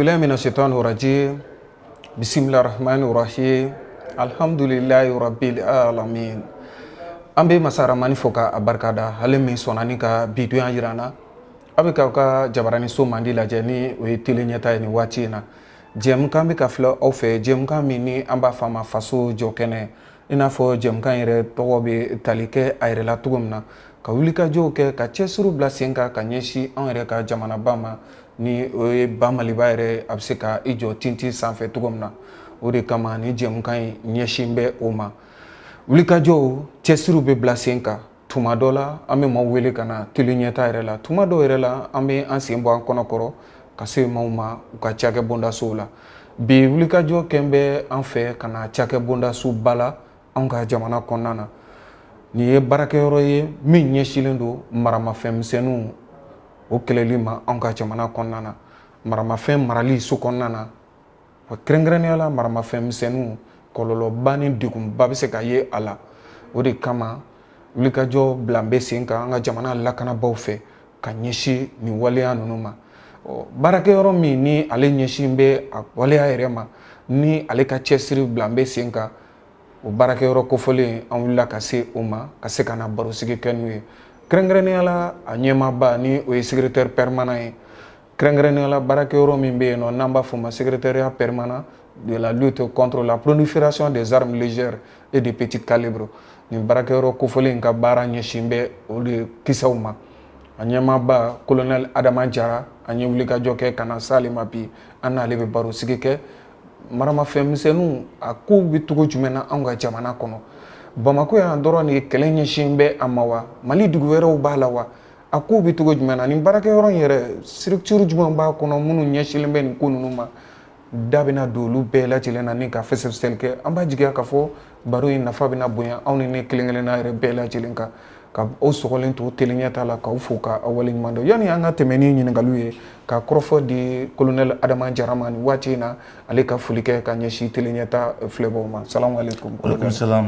Billahi mina shaitani rajim. Bismillahir rahmanir rahim. Alhamdulillahi rabbil alamin. An bɛ masa Ramani fo ka a barika da, ale min sɔnna ni ka bi donya jira an na. A bɛ k'aw ka jabaraniso mandi lajɛ, ni o ye Tele Ɲɛta ye. Nin waati in na, jɛmukan bɛ ka filɛ aw fɛ, jɛmukan min ni an b'a fɔ a ma Faso Jɔ Kɛnɛ. I n'a fɔ jɛmukan yɛrɛ tɔgɔ bɛ tali kɛ a yɛrɛ la cogo min na, ka wulikajɔw kɛ, ka cɛsiriw bila sen kan ka ɲɛsin anw yɛrɛ ka jamanaba ma, ni o ye ba Maliba yɛrɛ, a bɛ se ka i jɔ tintin sanfɛ cogo min na. O de kama ni jɛmukan in ɲɛsin bɛ o ma. Wulikajɔw, cɛsiriw bɛ bila sen kan. Tuma dɔ la, an bɛ maaw wele ka na Tele Ɲɛta yɛrɛ la. Tuma dɔw yɛrɛ la, an bɛ an sen bɔ an kɔnɔ kɔrɔ ka se maaw ma u ka cakɛ bondasow la. Bi, wulikajɔ kɛn bɛ an fɛ ka na cakɛ bondasoba la anw ka jamana kɔnɔna na. Nin ye baarakɛyɔrɔ ye min ɲɛsinnen don maramafɛn misɛnninw o kɛlɛli ma anw ka jamana kɔnɔna na, maramafɛn marali so kɔnɔna na, wa kɛrɛnkɛrɛnnenya la, maramafɛn misɛnninw kɔlɔlɔba ni degunba bɛ se ka ye a la. O de kama wulikajɔ bila bɛ sen kan an ka jamana lakanabaaw fɛ ka ɲɛsin nin waleya ninnu ma. Baarakɛyɔrɔ min ni ale ɲɛsin bɛ a waleya yɛrɛ ma, ni ale ka cɛsiri bila bɛ sen kan, o baarakɛyɔrɔ kofɔlen, an wulila ka se o ma, ka se ka na barosigi kɛ n'u ye, kɛrɛnkɛrɛnnenya la a ɲɛmaaba, ni o ye secrétaire permanent ye, kɛrɛnkɛrɛnnenya la baarakɛyɔrɔ min bɛ yen nɔ n'an b'a fɔ o ma Secrétariat permanent de la lutte contre la prolifération des armes légères et de petit calibre. Nin baarakɛyɔrɔ kofɔlen in ka baara ɲɛsin bɛ olu de kisɛw ma. A ɲɛmaaba, colonel Adama Jara, an ye wulikajɔ kɛ ka na s'ale ma. Bi, an n'ale bɛ barosigi kɛ maramafɛn misɛnninw, a kow bɛ cogo jumɛn na anw ka jamana kɔnɔ. Bamakɔ yan dɔrɔn de kɛlɛ ɲɛsin bɛ a ma wa, Mali dugu wɛrɛw b'a la wa? A kow bɛ cogo jumɛn na? Nin baarakɛyɔrɔ in yɛrɛ, structure jumɛn b'a kɔnɔ minnu ɲɛsinnen bɛ nin ko ninnu ma? Da bɛna don olu bɛɛ lajɛlen na ni ka fɛsɛfɛsɛli kɛ. An b'a jigiya k'a fɔ baro in nafa bɛna bonya anw ni ne kelen kelenna yɛrɛ bɛɛ lajɛlen kan. Ka aw sɔgɔlen to Tele Ɲɛta la, k'aw fo ka aw waleɲuman dɔn. Yanni an ka tɛmɛ ni ɲininkaliw ye, ka kɔrɔfɔ di colonel Adama Jara ma nin waati in na, ale ka foli kɛ ka ɲɛsin Tele Ɲɛta filɛbaw ma. Salamu aleykum. Aleykum salam.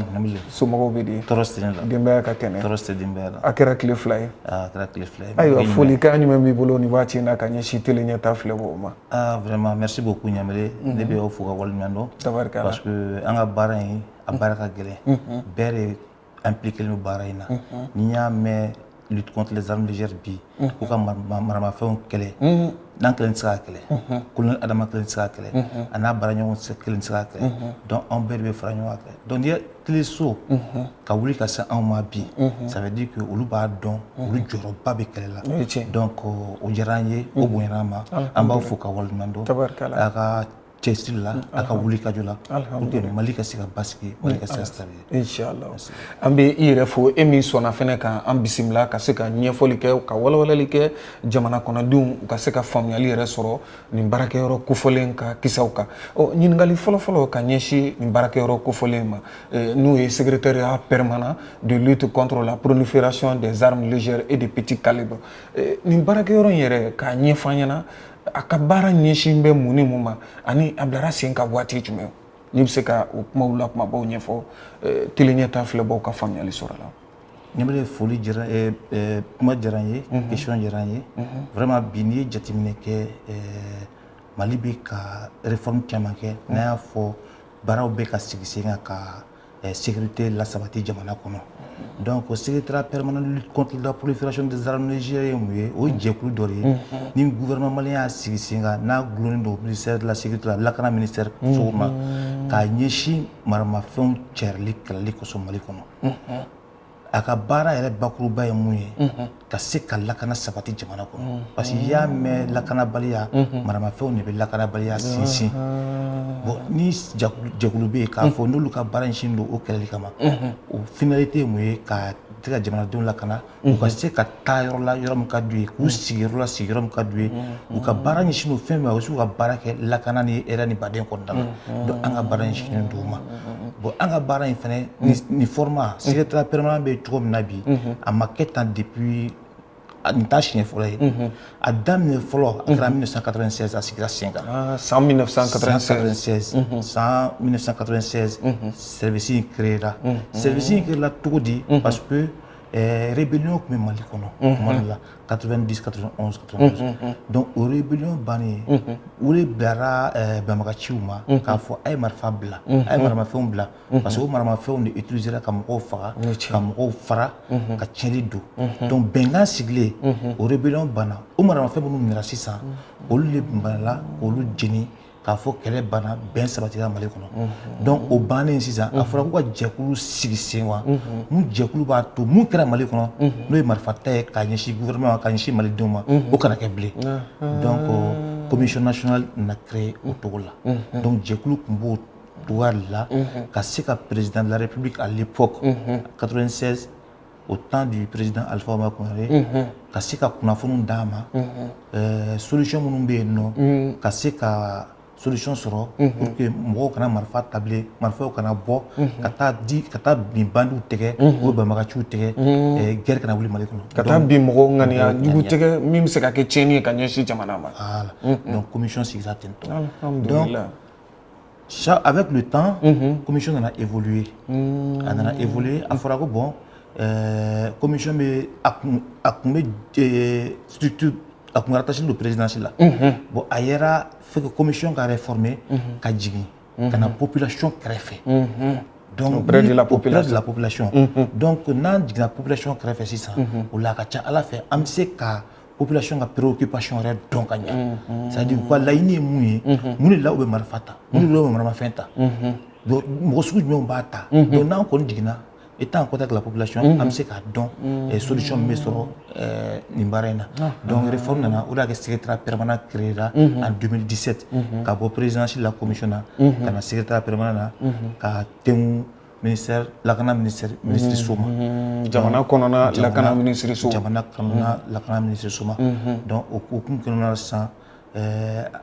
Somɔgɔw bɛ di? Tɔɔrɔ tɛ ne la. Denbaya ka kɛnɛ? Tɔɔrɔ tɛ denbaya la. A kɛra tile 2 ye. A kɛra tile 2 ye. Ayiwa, folikan jumɛn b'i bolo nin waati in na ka ɲɛsin Tele Ɲɛta filɛbaw ma? Ah, vraiment, merci beaucoup Ɲamele. Ne bɛ aw fo ka waleɲuman dɔn. Tabarikala. Parce que an ka baara in, a baara ka gɛlɛn. Bɛɛ de impliqué don baara in na. N'i y'a mɛn lutte contre les armes légères bi, ko ka maramafɛnw kɛlɛ, n'an kelen tɛ se k'a kɛlɛ, colonel Adama kelen tɛ se k'a kɛlɛ, a n'a baaraɲɔgɔn kelen tɛ se k'a kɛlɛ. Donc anw bɛɛ de bɛ fara ɲɔgɔn kan kɛlɛ. Donc n'i ye teleso ka wuli ka se anw ma bi, ça veut dire que olu b'a dɔn olu jɔyɔrɔba bɛ kɛlɛ la. Donc o diyara an ye, o bonyana an ma. An b'aw fo ka waleɲuman dɔn. Tabarikala. A ka cɛsiri la, a ka wuli ka jɔ la, pour que Mali ka se ka basigi, Mali ka se ka stabiliser. Inshallah. An bɛ i yɛrɛ fo, e min sɔnna fɛnɛ ka an bisimila, ka se ka ɲɛfɔli kɛ, ka walawalali kɛ jamana kɔnɔdenw u ka se ka faamuyali yɛrɛ sɔrɔ nin baarakɛyɔrɔ kofɔlen ka kisaw kan. Ɔ, ɲininkali fɔlɔfɔlɔ ka ɲɛsin nin baarakɛyɔrɔ kofɔlen ma, n'o ye Secrétariat permanent de lutte contre la prolifération des armes légères et de petit calibre, nin baarakɛyɔrɔ in yɛrɛ, k'a ɲɛfɔ an ɲɛna a ka baara ɲɛsin bɛ mun ni mun ma, ani a bilara sen kan waati jumɛn? N'i bɛ se ka o kumaw la kumabaw ɲɛfɔ Tele Ɲɛta filɛbaw ka faamuyali sɔrɔ a la. Ɲamele, foli diyara, kuma diyara n ye, question diyara n ye vraiment. Bi, n'i ye jateminɛ kɛ, Mali bɛ ka réforme caman kɛ, n'a y'a fɔ baaraw bɛ ka sigi sen kan ka sécurité lasabati jamana kɔnɔ. Donc o Secrétariat permanent de lutte contre la prolifération des armes légères ye mun ye? O ye jɛkulu dɔ de ye ni gouvernement malien y'a sigi sen kan, n'a gulonnen don ministère de la Sécurité la, lakana ministère so ma, k'a ɲɛsin maramafɛnw cɛrili kɛlɛli kosɔn Mali kɔnɔ. A ka baara yɛrɛ bakuruba ye mun ye? Ka se ka lakana sabati jamana kɔnɔ, parce que i y'a mɛn lakanabaliya, maramafɛnw de bɛ lakanabaliya sinsin. Bon, ni jɛkulu bɛ yen k'a fɔ n'olu ka baara ɲɛsinnen don o kɛlɛli kama, o finalité ye mun ye? Ka se ka jamanadenw lakana, u ka se ka taa yɔrɔ la, yɔrɔ min ka d'u ye, k'u sigi yɔrɔ la, sigiyɔrɔ min ka d'u ye, u ka baara ɲɛsin don fɛn min ma, u bɛ se k'u ka baara kɛ lakana ni hɛrɛ ni baden kɔnɔna la. Donc an ka baara ɲɛsinnen don o ma. Bon, an ka baara in fɛnɛ, ni format secrétariat permanent bɛ cogo min na bi, a ma kɛ tan depuis nin t'a siɲɛ fɔlɔ ye. A daminɛ fɔlɔ, a kɛra 1996, a sigira sen kan. Ah, san 1996. 96, san 1996, service in créera. Service in créera cogo di? Parce que Rébellion tun bɛ Mali kɔnɔ tuma dɔ la, 90, 91, 92. Donc o rébellion bannen, wele bilara banbagaciw ma k'a fɔ a ye marifa bila, a ye maramafɛnw bila, parce que o maramafɛnw de utilisera ka mɔgɔw faga, ka mɔgɔw fara, ka tiɲɛni don. Donc bɛnkan sigilen, o rébellion banna. O maramafɛn minnu minɛra sisan, olu de banna k'olu jeni k'a fɔ kɛlɛ banna, bɛn sabatira Mali kɔnɔ. Donc o bannen sisan, a fɔra k'u ka jɛkulu sigi sen kan mun jɛkulu b'a to mun kɛra Mali kɔnɔ, n'o ye marifata ye k'a ɲɛsin gouvernement ma, k'a ɲɛsin malidenw ma, o kana kɛ bilen. Donc commission nationale nana créer o cogo la. Donc jɛkulu tun b'o cogoya de la ka se ka président de la République à l'époque, 96, au temps du président Alpha Oumar Konaré, ka se ka kunnafoniw d'a ma, solution minnu bɛ yen nɔ, ka se ka solution sɔrɔ pour que mɔgɔw kana marifa ta bilen, marifaw kana bɔ ka taa di, ka taa bin bandiw tigɛ ou banbagaciw tigɛ, guerre kana wuli Mali kɔnɔ. Ka taa bin mɔgɔw ŋaniya jugu tigɛ min bɛ se ka kɛ tiɲɛni ye ka ɲɛsin jamana ma. Voilà. Donc commission sigira ten tɔ. Alhamdulillah. Donc avec le temps, commission nana évoluer. A nana évoluer, a fɔra ko bon, commission bɛ a kun bɛ structure a kun rattaché don présidence la. Bon, a yɛrɛ fait que commission ka réformer ka jigin ka na population kɛrɛfɛ. Donc auprès de la auprès population. de la population. Donc n'an jiginna population kɛrɛfɛ sisan, o la a ka ca Ala fɛ an bɛ se ka population ka préoccupation yɛrɛ dɔn ka ɲɛ. C'est à dire u ka laɲini ye mun ye, mun de la u bɛ marifa ta, mun de la u bɛ maramafɛn ta. Donc mɔgɔ sugu jumɛnw b'a ta. Donc n'an kɔni jiginna, étant en contact avec la population, an bɛ se k'a dɔn solution min bɛ sɔrɔ nin baara in na. Donc réforme nana, o de y'a kɛ secrétariat permanent créé la en 2017, ka bɔ présidence la commission na ka na secrétariat permanent na ka tengu ministère lakana ministère ministre so ma. Jamana kɔnɔna lakana minisiri so. Jamana kɔnɔna lakana ministre so ma. Donc o hukumu kɔnɔna na sisan,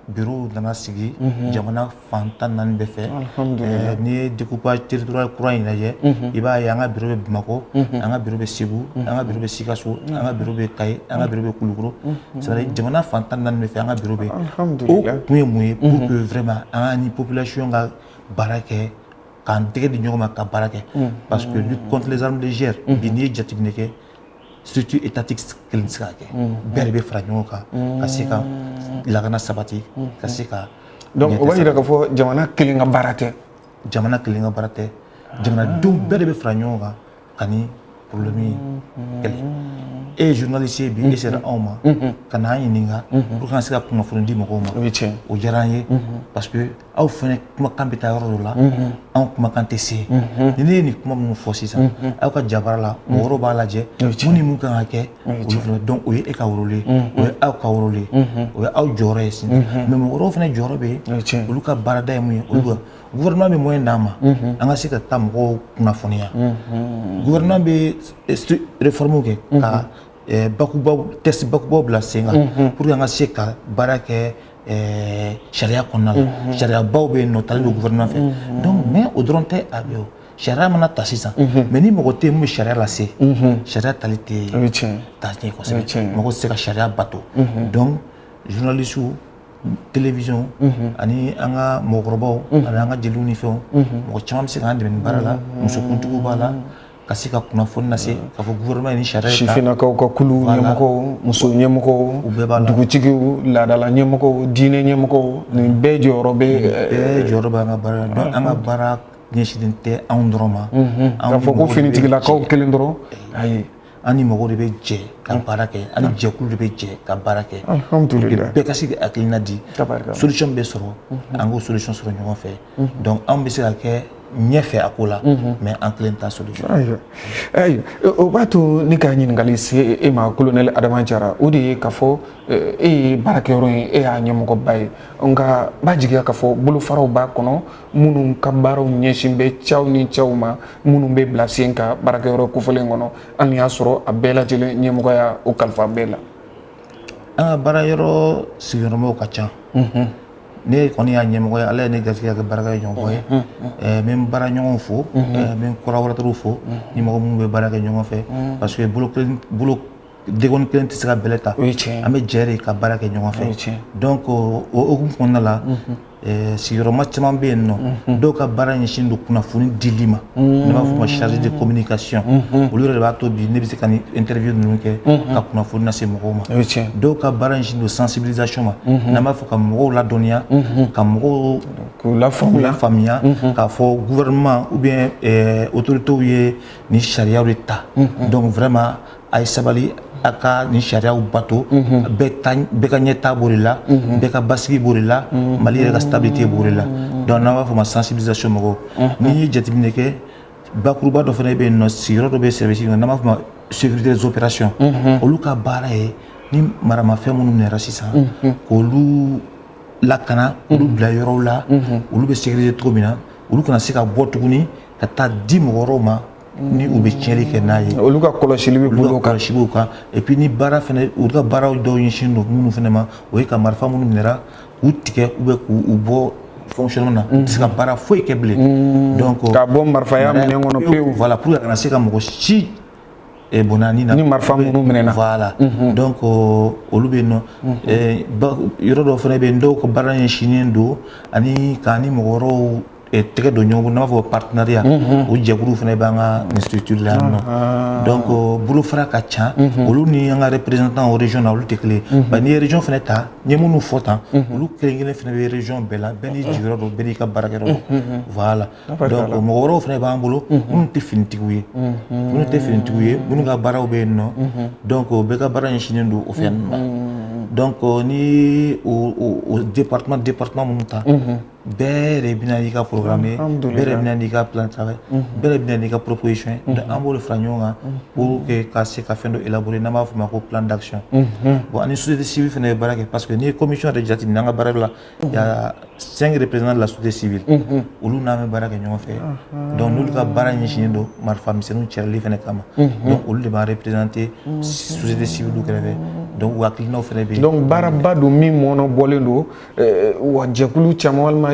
bureau nana sigi jamana fan 14 bɛɛ fɛ. N'i ye découpage territorial kura in lajɛ, i b'a ye an ka bureau bɛ Bamakɔ, an ka bureau bɛ Segu, an ka bureau bɛ Sikaso, an ka bureau bɛ Kayi, an ka bureau bɛ Kulukoro. C'est à dire jamana fan 14 bɛɛ fɛ an ka bureau bɛ yen. O kun ye mun ye? Pour que vraiment an ka ni population ka baara kɛ, k'an tɛgɛ di ɲɔgɔn ma ka baara kɛ, parce que lutte contre les armes légères bi, n'i ye jateminɛ kɛ, structure étatique kelen tɛ se ka kɛ. Bɛɛ de bɛ fara ɲɔgɔn kan ka se ka lakana sabati, ka se ka Donc o b'a yira k'a fɔ jamana kelen ka baara tɛ. Jamana kelen ka baara tɛ, jamanadenw bɛɛ de bɛ fara ɲɔgɔn kan ka ni problème in kɛlɛ. E ye journaliste ye bi, e sera anw ma ka n'an ɲininka pour que an se ka kunnafoni di mɔgɔw ma. O ye tiɲɛ. O diyara an ye, parce que aw fɛnɛ kumakan bɛ taa yɔrɔ dɔ la, anw kumakan tɛ se. Ni ne ye nin kuma minnu fɔ sisan aw ka jabara la, mɔgɔ wɛrɛw b'a lajɛ mun ni mun kan ka kɛ, olu fɛnɛ. Donc o ye e ka rôle ye, o ye aw ka rôle ye, o ye aw jɔyɔrɔ ye sini. Mais mɔgɔ wɛrɛw fɛnɛ jɔyɔrɔ bɛ yen, olu ka baarada ye mun ye? Olu ka gouvernement bɛ moyen d'an ma an ka se ka taa mɔgɔw kunnafoniya. Gouvernement bɛ réforme kɛ ka bakubaw, texte bakubaw bila sen kan pour que an ka se ka baara kɛ sariya kɔnɔna la. Sariyabaw bɛ yen nɔ talen don gouvernement fɛ. Donc mais o dɔrɔn tɛ, a bɛ o sariya mana ta sisan, mais ni mɔgɔ tɛ yen min bɛ sariya lase, sariya tali tɛ O ye tiɲɛ. taa ɲɛ kosɛbɛ, mɔgɔ tɛ se ka sariya bato. Donc journalistes, télévision ani an ka mɔgɔkɔrɔbaw ani an ka jeliw ni fɛnw, mɔgɔ caman bɛ se k'an dɛmɛ nin baara la. Musokuntigiw b'a la ka se ka kunnafoni lase k'a fɔ gouvernement ye ni sariya ye ta. Sifinnakaw ka kulu ɲɛmɔgɔw, muso ɲɛmɔgɔw, U bɛɛ b'a la. dugutigiw, laadala ɲɛmɔgɔw, diinɛ ɲɛmɔgɔw, nin bɛɛ jɔyɔrɔ bɛ. Bɛɛ jɔyɔrɔ b'an ka baara la. Donc an ka baara ɲɛsinnen tɛ anw dɔrɔn ma. K'a fɔ ko finitigilakaw kelen dɔrɔn, ayi. An ni mɔgɔw de bɛ jɛ ka baara kɛ, an ni jɛkulu de bɛ jɛ ka baara kɛ. Alhamdulillah. Bɛɛ ka se ka hakilina di, Tabarikala. solution bɛ sɔrɔ, an k'o solution sɔrɔ ɲɔgɔn fɛ. Donc anw bɛ se ka kɛ ɲɛfɛ a ko la, mais an kelen t'a solution. Ayiwa, ayiwa, o b'a to ne ka ɲininkali se e ma, colonel Adama Jara. O de ye k'a fɔ e ye baarakɛyɔrɔ ye, e y'a ɲɛmɔgɔba ye, nka n b'a jigiya k'a fɔ bolofaraw b'a kɔnɔ minnu ka baaraw ɲɛsin bɛ cɛw ni cɛw ma, minnu bɛ bila sen kan baarakɛyɔrɔ kofɔlen kɔnɔ, hali n'i y'a sɔrɔ a bɛɛ lajɛlen ɲɛmɔgɔya o kalifa bɛɛ la. An ka baara yɔrɔ sigiyɔrɔmaw ka ca. Ne kɔni y'a ɲɛmɔgɔ ye, Ala ye ne garijɛgɛ kɛ baarakɛ ɲɔgɔn ye. N bɛ n baara ɲɔgɔnw fo, n bɛ n collaborateurs fo, ni mɔgɔ minnu bɛ baara kɛ ɲɔgɔn fɛ, parce que bolo kelen, bolo degɔni kelen tɛ se ka bɛlɛ ta. O ye tiɲɛ ye. An bɛ jɛ de ka baara kɛ ɲɔgɔn O ye fɛ. tiɲɛ. Donc o hukumu kɔnɔna la Sigiyɔrɔma caman bɛ yen nɔ, dɔw ka baara ɲɛsin don kunnafoni dili ma, ne b'a fɔ ma chargé de communication. Olu yɛrɛ de b'a to bi ne bɛ se ka nin interview ninnu kɛ ka kunnafoni lase mɔgɔw ma. Dɔw ka baara ɲɛsin don sensibilisation ma, n'an b'a fɔ ka mɔgɔw ladɔnniya, ka mɔgɔw k'u lafaamuya, faamuya k'a fɔ gouvernement ou bien autorités ye nin sariyaw de ta. Donc vraiment, a ye sabali, a ka nin sariyaw bato. Bɛɛ ta, bɛɛ ka ɲɛtaa b'o de la, bɛɛ ka basigi b'o de la, Mali yɛrɛ ka stabilité b'o de la. Donc n'an b'a fɔ ma sensibilisation mɔgɔw. N'i ye jateminɛ kɛ, bakuruba dɔ fana bɛ yen nɔ, sigiyɔrɔ dɔ bɛ service n'an b'a fɔ ma sécurité des opérations. Olu ka baara ye ni maramafɛn minnu minɛra sisan, k'olu lakana, olu bila yɔrɔw la, olu bɛ sécuriser cogo min na, olu kana se ka bɔ tuguni ka taa di mɔgɔ wɛrɛw ma ni u bɛ tiɲɛni kɛ n'a ye. Olu ka kɔlɔsili bɛ Olu bolo ka kan. Kɔlɔsi b'u kan. Et puis ni baara fɛnɛ, olu ka baaraw dɔw ɲɛsinnen don minnu fɛnɛ ma, o ye ka marifa minnu minɛra, k'u tigɛ ou bien k'u bɔ fonctionnement na, u tɛ se ka baara foyi kɛ bilen. Donc K'a bɔ marifaya minɛn kɔnɔ pewu. Voilà, pour que a kana se ka mɔgɔ si bɔnna ni na. Ni marifa minnu minɛna. Voilà, donc olu bɛ yen nɔ. Yɔrɔ dɔw fana bɛ yen, dɔw ka baara ɲɛsinnen don ani k'an ni mɔgɔ wɛrɛw tɛgɛ don ɲɔgɔn bolo, n'an b'a fɔ partenariat. O jɛkulu fana b'an ka nin structure la yan nɔ. Donc bolofara ka ca. Olu ni an ka représentant o région na, olu tɛ kelen ye. Bari n'i ye région fana ta, n ye minnu fɔ tan, olu kelen kelen fana bɛ région bɛɛ la, bɛɛ n'i jigiyɔrɔ don, bɛɛ n'i ka baarakɛyɔrɔ don. Voilà, donc mɔgɔ wɛrɛw fana b'an bolo minnu tɛ finitigiw ye, minnu ka baaraw bɛ yen nɔ. Donc bɛɛ ka baara ɲɛsinnen don o fɛn ninnu ma. Donc ni o département minnu ta, bɛɛ de bɛna n'i ka programme ye, bɛɛ de bɛna n'i ka plan de travail, bɛɛ de bɛna n'i ka proposition ye. Donc an b'o de fara ɲɔgɔn kan pour que ka se ka fɛn dɔ élaborer, n'an b'a fɔ o ma ko plan d'action. Bon, ani société civile fana bɛ baara kɛ, parce que n'i ye commission yɛrɛ jateminɛ, an ka baara la, il y a cinq représentants de la société civile. Olu n'an bɛ baara kɛ ɲɔgɔn fɛ. Donc n'olu ka baara ɲɛsinnen don marifa misɛnninw cɛrili fana kama, donc olu de b'an représenter société civile kɛrɛfɛ. Donc u hakilinaw fana bɛ yen. Donc baaraba don min mɔnɔ bɔlen don wa jɛkulu caman walima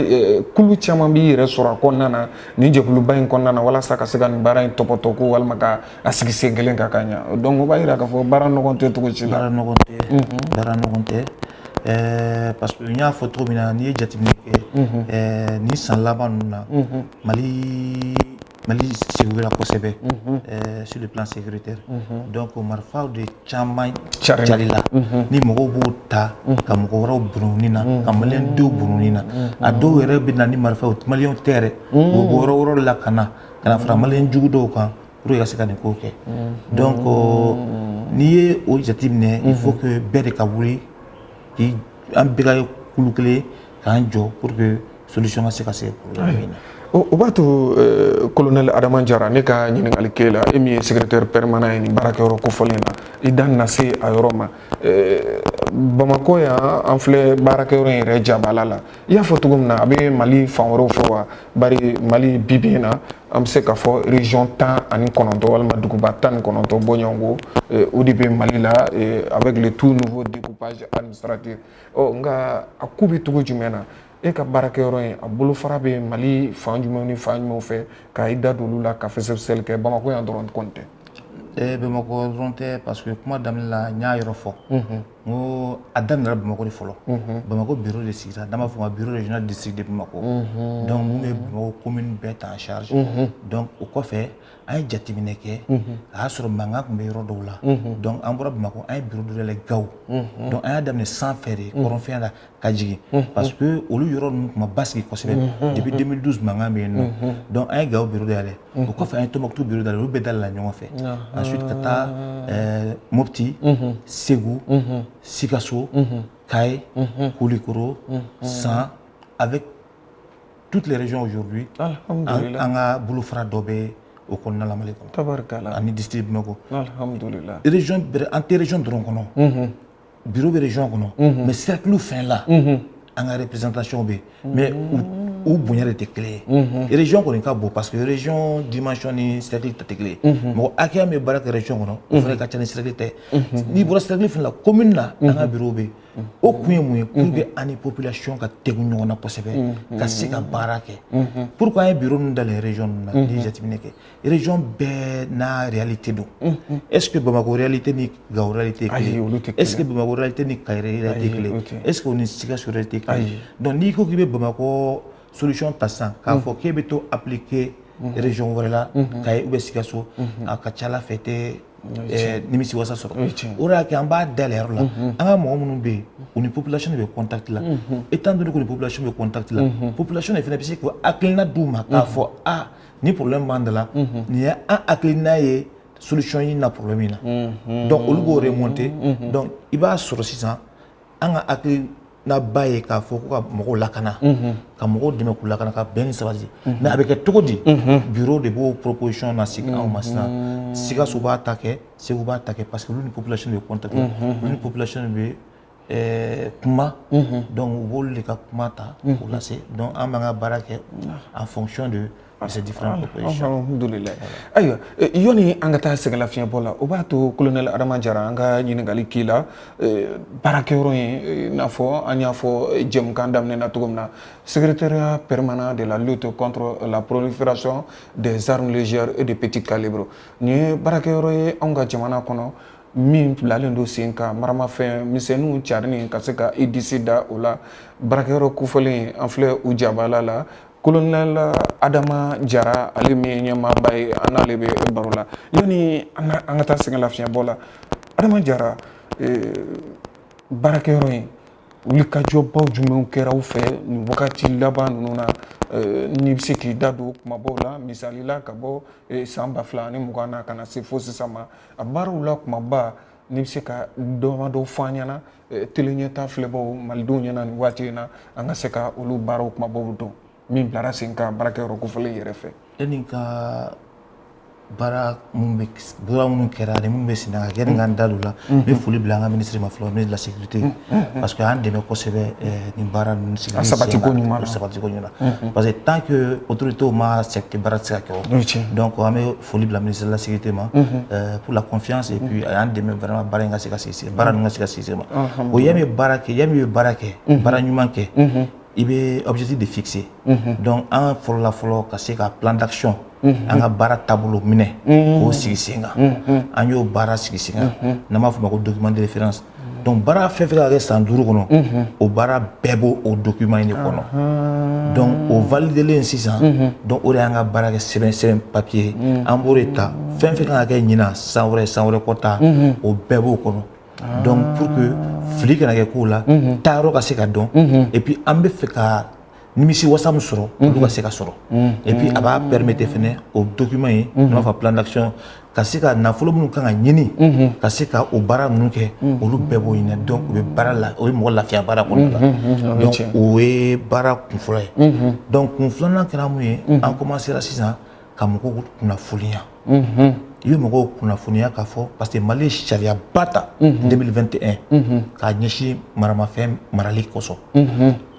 kulu caman b'i yɛrɛ sɔrɔ a kɔnɔna na, nin jɛkuluba in kɔnɔna na, walasa ka se ka nin baara in tɔpɔtɔ ko walima ka a sigi sen kelen kan ka ɲa. Donc o b'a yira k'a fɔ baara nɔgɔn tɛ cogo si la. Baara nɔgɔn tɛ, baara nɔgɔn tɛ, parce que n y'a fɔ cogo min na, n'i ye jateminɛ kɛ nin san laban ninnu na, Mali sécurité kosɛbɛ sur le plan sécuritaire. Donc marifaw de caman carila ni mɔgɔw b'o ta ka mɔgɔ wɛrɛw bɔnɛ ni na, ka maliyɛn denw bɔnɛ ni na. A dɔw yɛrɛ bɛ na ni marifaw, maliyɛnw tɛ yɛrɛ, u bɛ bɔ yɔrɔ wɛrɛw la ka na fara maliyɛn jugu dɔw kan pour que ka se ka nin ko kɛ. Donc n'i ye o jateminɛ, il faut que bɛɛ de ka wuli k'i an bɛɛ ka kulu kelen k'an jɔ pour que solution ka se ka se problème in na. O b'a to, colonel Adama Jara, ne ka ɲininkali k'e la, e min ye secrétaire permanent ye nin baarakɛyɔrɔ kofɔlen na, i da na se a yɔrɔ ma. Bamakɔ yan, an filɛ baarakɛyɔrɔ in yɛrɛ jabala la. I y'a fɔ cogo min na, a bɛ Mali fan wɛrɛw fɛ wa? Bari Mali bi bi in na, an bɛ se k'a fɔ région 19 walima duguba 19 bɔɲɔgɔnko, o de bɛ Mali la avec le tout nouveau découpage administratif. Ɔ nka a ko bɛ cogo jumɛn na? E ka baarakɛyɔrɔ in, a bolofara bɛ Mali fan jumɛn ni fan jumɛnw fɛ, ka i da don olu la ka fɛsɛfɛsɛli kɛ? Bamakɔ yan dɔrɔn kɔni tɛ. Bamakɔ dɔrɔn tɛ, parce que kuma daminɛ la, n y'a yɔrɔ fɔ, n ko a daminɛra Bamakɔ de fɔlɔ. Bamakɔ bureau de sigira, n'an b'a fɔ o ma bureau régional district de Bamako. Donc mun bɛ Bamakɔ commune bɛɛ ta en charge. Donc o kɔfɛ, an ye jateminɛ kɛ, a y'a sɔrɔ mankan tun bɛ yɔrɔ dɔw la. Donc an bɔra Bamakɔ, an ye bureau dɔ dayɛlɛ Gawo. Donc an y'a daminɛ sanfɛ de, kɔrɔnfɛn la ka jigin, parce que olu yɔrɔ ninnu tun ma basigi kosɛbɛ depuis 2012, mankan bɛ yen nɔ. Donc an ye Gawo bureau dayɛlɛ, o kɔfɛ an ye Tombouctou bureau dayɛlɛ, olu bɛɛ dayɛlɛla ɲɔgɔn fɛ. Ensuite ka taa Mopti, Segu, Sikaso, Kayes, Koulikoro, San, avec toutes les régions aujourd'hui. An ka bolofara dɔ bɛ o kɔnɔna la Mali kɔnɔ. Tabarikala. Ani district Bamakɔ. Alhamdulillah. Région bɛrɛ, an tɛ région dɔrɔn kɔnɔ. Bureau bɛ région kɔnɔ, mais cercle fɛn la, an ka représentation bɛ yen, mais u bonya de tɛ kelen ye. Région kɔni ka bon, parce que région dimension ni cercle ta tɛ kelen ye. Mɔgɔ hakɛya min bɛ baara kɛ région kɔnɔ, o fana ka ca ni cercle ta ye. N'i bɔra cercle fana la, commune na, an ka bureau bɛ yen. O kun ye mun ye? Pour que an ni population ka tegu ɲɔgɔn na kosɛbɛ, ka se ka baara kɛ. Pourquoi an ye bureau ninnu dayɛlɛ région ninnu na? N'i ye jateminɛ kɛ, région bɛɛ n'a réalité don. Est ce que Bamako réalité ni Gao réalité ye kelen? Est ce que Bamako réalité ni Kayi réalité ye kelen? Est ce que o ni Sikaso réalité ye kelen? Donc n'i ko k'i bɛ Bamako solution ta sisan, k'a fɔ k'e bɛ to appliquer région wɛrɛ la, Kayi ou bien Sikaso, a ka ca ala fɛ i tɛ nimisi wasa sɔrɔ. O de y'a kɛ an b'a dayɛlɛ yɔrɔ la. An ka mɔgɔ minnu bɛ yen, u ni population de bɛ contact la. Étant donné que ni population bɛ contact la, population de fana bɛ se k'o hakilina d'u ma k'a fɔ: a ni problème b'an da la, nin ye an hakilina ye solution ɲini na problème in na. Donc olu b'o remonter. Donc i b'a sɔrɔ sisan, an ka hakilina ba ye k'a fɔ ko ka mɔgɔw lakana, ka mɔgɔw dɛmɛ k'u lakana, ka bɛn ni sabati. Mais a bɛ kɛ cogo di? Bureau de b'o proposition na sigi anw ma sisan. Sikaso b'a ta kɛ, Segu b'a ta kɛ, parce que olu ni population de bɛ contact la, olu ni population de bɛ kuma. Donc u b'olu de ka kuma ta k'o lase. Donc an b'an ka baara kɛ en fonction de ces différentes propositions. Alhamdulillah. Ayiwa, yɔni an ka taa sɛgɛnlafiɲɛbɔ la, o b'a to, colonel Adama Jara, an ka ɲininkali k'i la. Baarakɛyɔrɔ in, i n'a fɔ an y'a fɔ jɛmukan daminɛ na cogo min na, secrétariat permanent de la lutte contre la prolifération des armes légères et de petit calibre, nin ye baarakɛyɔrɔ ye anw ka jamana kɔnɔ min bilalen don sen kan maramafɛn misɛnninw carinni ka se ka i disi da o la. Baarakɛyɔrɔ kofɔlen, an filɛ u jabala la. Colonel Adama Jara, ale min ye ɲɛmaaba ye, an n'ale bɛ baro la. Yanni an ka taa sɛgɛn lafiɲɛbɔ la, Adama Jara, baarakɛyɔrɔ in wulikajɔbaw jumɛnw kɛra aw fɛ nin wagati laban ninnu na, n'i bɛ se k'i da don kumabaw la? Misali la, ka bɔ san 2020 na ka na se fo sisan ma, a baaraw la kumaba, n'i bɛ se ka damadɔ fɔ an ɲɛna télé ɲɛta filɛbaw, malidenw ɲɛna nin waati in na, an ka se ka olu baaraw kumabaw dɔn min bilara sen kan baarakɛyɔrɔ kofɔlen yɛrɛ fɛ. E ni ka baara minnu bɛ, baara minnu kɛra ani minnu bɛ sen na ka kɛ, ni k'an da don la, n bɛ foli bila an ka ministre ma fɔlɔ, ministre de la sécurité, parce que an dɛmɛ kosɛbɛ nin baara ninnu sigili A sabati ko ɲuman na. Sabati ko ɲuman na, parce que tant que autorité ma accepté, baara tɛ se ka kɛ o. Donc an bɛ foli bila ministre de la sécurité ma pour la confiance, et puis a y'an dɛmɛ vraiment baara in ka se ka sigi sen, baara ninnu ka se ka sigi sen ma. O yanni bɛ baara kɛ, yanni bɛ baara kɛ, baara ɲuman kɛ, i bɛ objectif de fixer. Donc an fɔlɔla fɔlɔ ka se ka plan d'action, an ka baara taabolo minɛ k'o sigi sen kan. An y'o baara sigi sen kan, n'an b'a fɔ o ma ko document de référence. Donc baara fɛn fɛn ka kɛ san 5 kɔnɔ, o baara bɛɛ b'o o document in de kɔnɔ. Donc o validelen sisan, donc o de y'an ka baara kɛ sɛbɛn, sɛbɛn papier, an b'o de ta. Fɛn fɛn kan ka kɛ ɲinan, san wɛrɛ, san wɛrɛ kɔta, o bɛɛ b'o kɔnɔ. Donc pour que fili kana kɛ kow la, taayɔrɔ ka se ka dɔn, et puis an bɛ fɛ ka nimisi wasa min sɔrɔ, olu ka se ka sɔrɔ. Et puis a b'a permettre fɛnɛ, o document in, n'an b'a fɔ plan d'action, ka se ka nafolo minnu kan ka ɲini ka se ka o baara ninnu kɛ, olu bɛɛ b'o ɲini. Donc o bɛ baara la, o ye mɔgɔ lafiya baara kɔnɔna la. Donc o ye baara kun fɔlɔ ye. Donc kun filanan kɛra mun ye? An commencera sisan ka mɔgɔw kunnafoniya. I bɛ mɔgɔw kunnafoniya k'a fɔ, parce que Mali ye sariyaba ta 2021 k'a ɲɛsin maramafɛn marali kosɔn.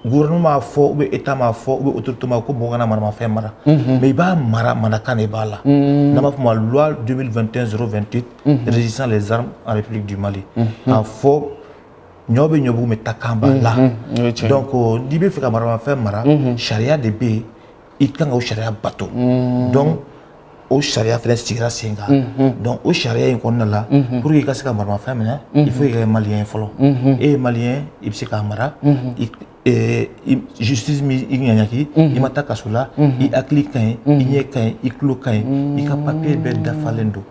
Gouvernement m'a fɔ, ou bien état m'a fɔ, ou bien autorité m'a fɔ ko mɔgɔ kana maramafɛn mara, mais i b'a mara, marakan de b'a la, n'an b'a fɔ o ma loi 2021 028 régissant les armes en République du Mali, k'a fɔ ɲɔ bɛ ɲɔbugu, mais takan b'a la. Donc n'i bɛ fɛ ka maramafɛn mara, sariya de bɛ yen, i kan ka o sariya bato. Donc o sariya fɛnɛ sigira sen kan. Donc o sariya in kɔnɔna la, pour que i ka se ka maramafɛn minɛ, il faut i ka kɛ malien ye fɔlɔ. E ye malien, i bɛ se k'a mara, justice mi i ɲaɲaki, i ma taa kaso la, i hakili ka ɲi, i ɲɛ ka ɲi, i tulo ka ɲi, i ka papier bɛɛ dafalen don.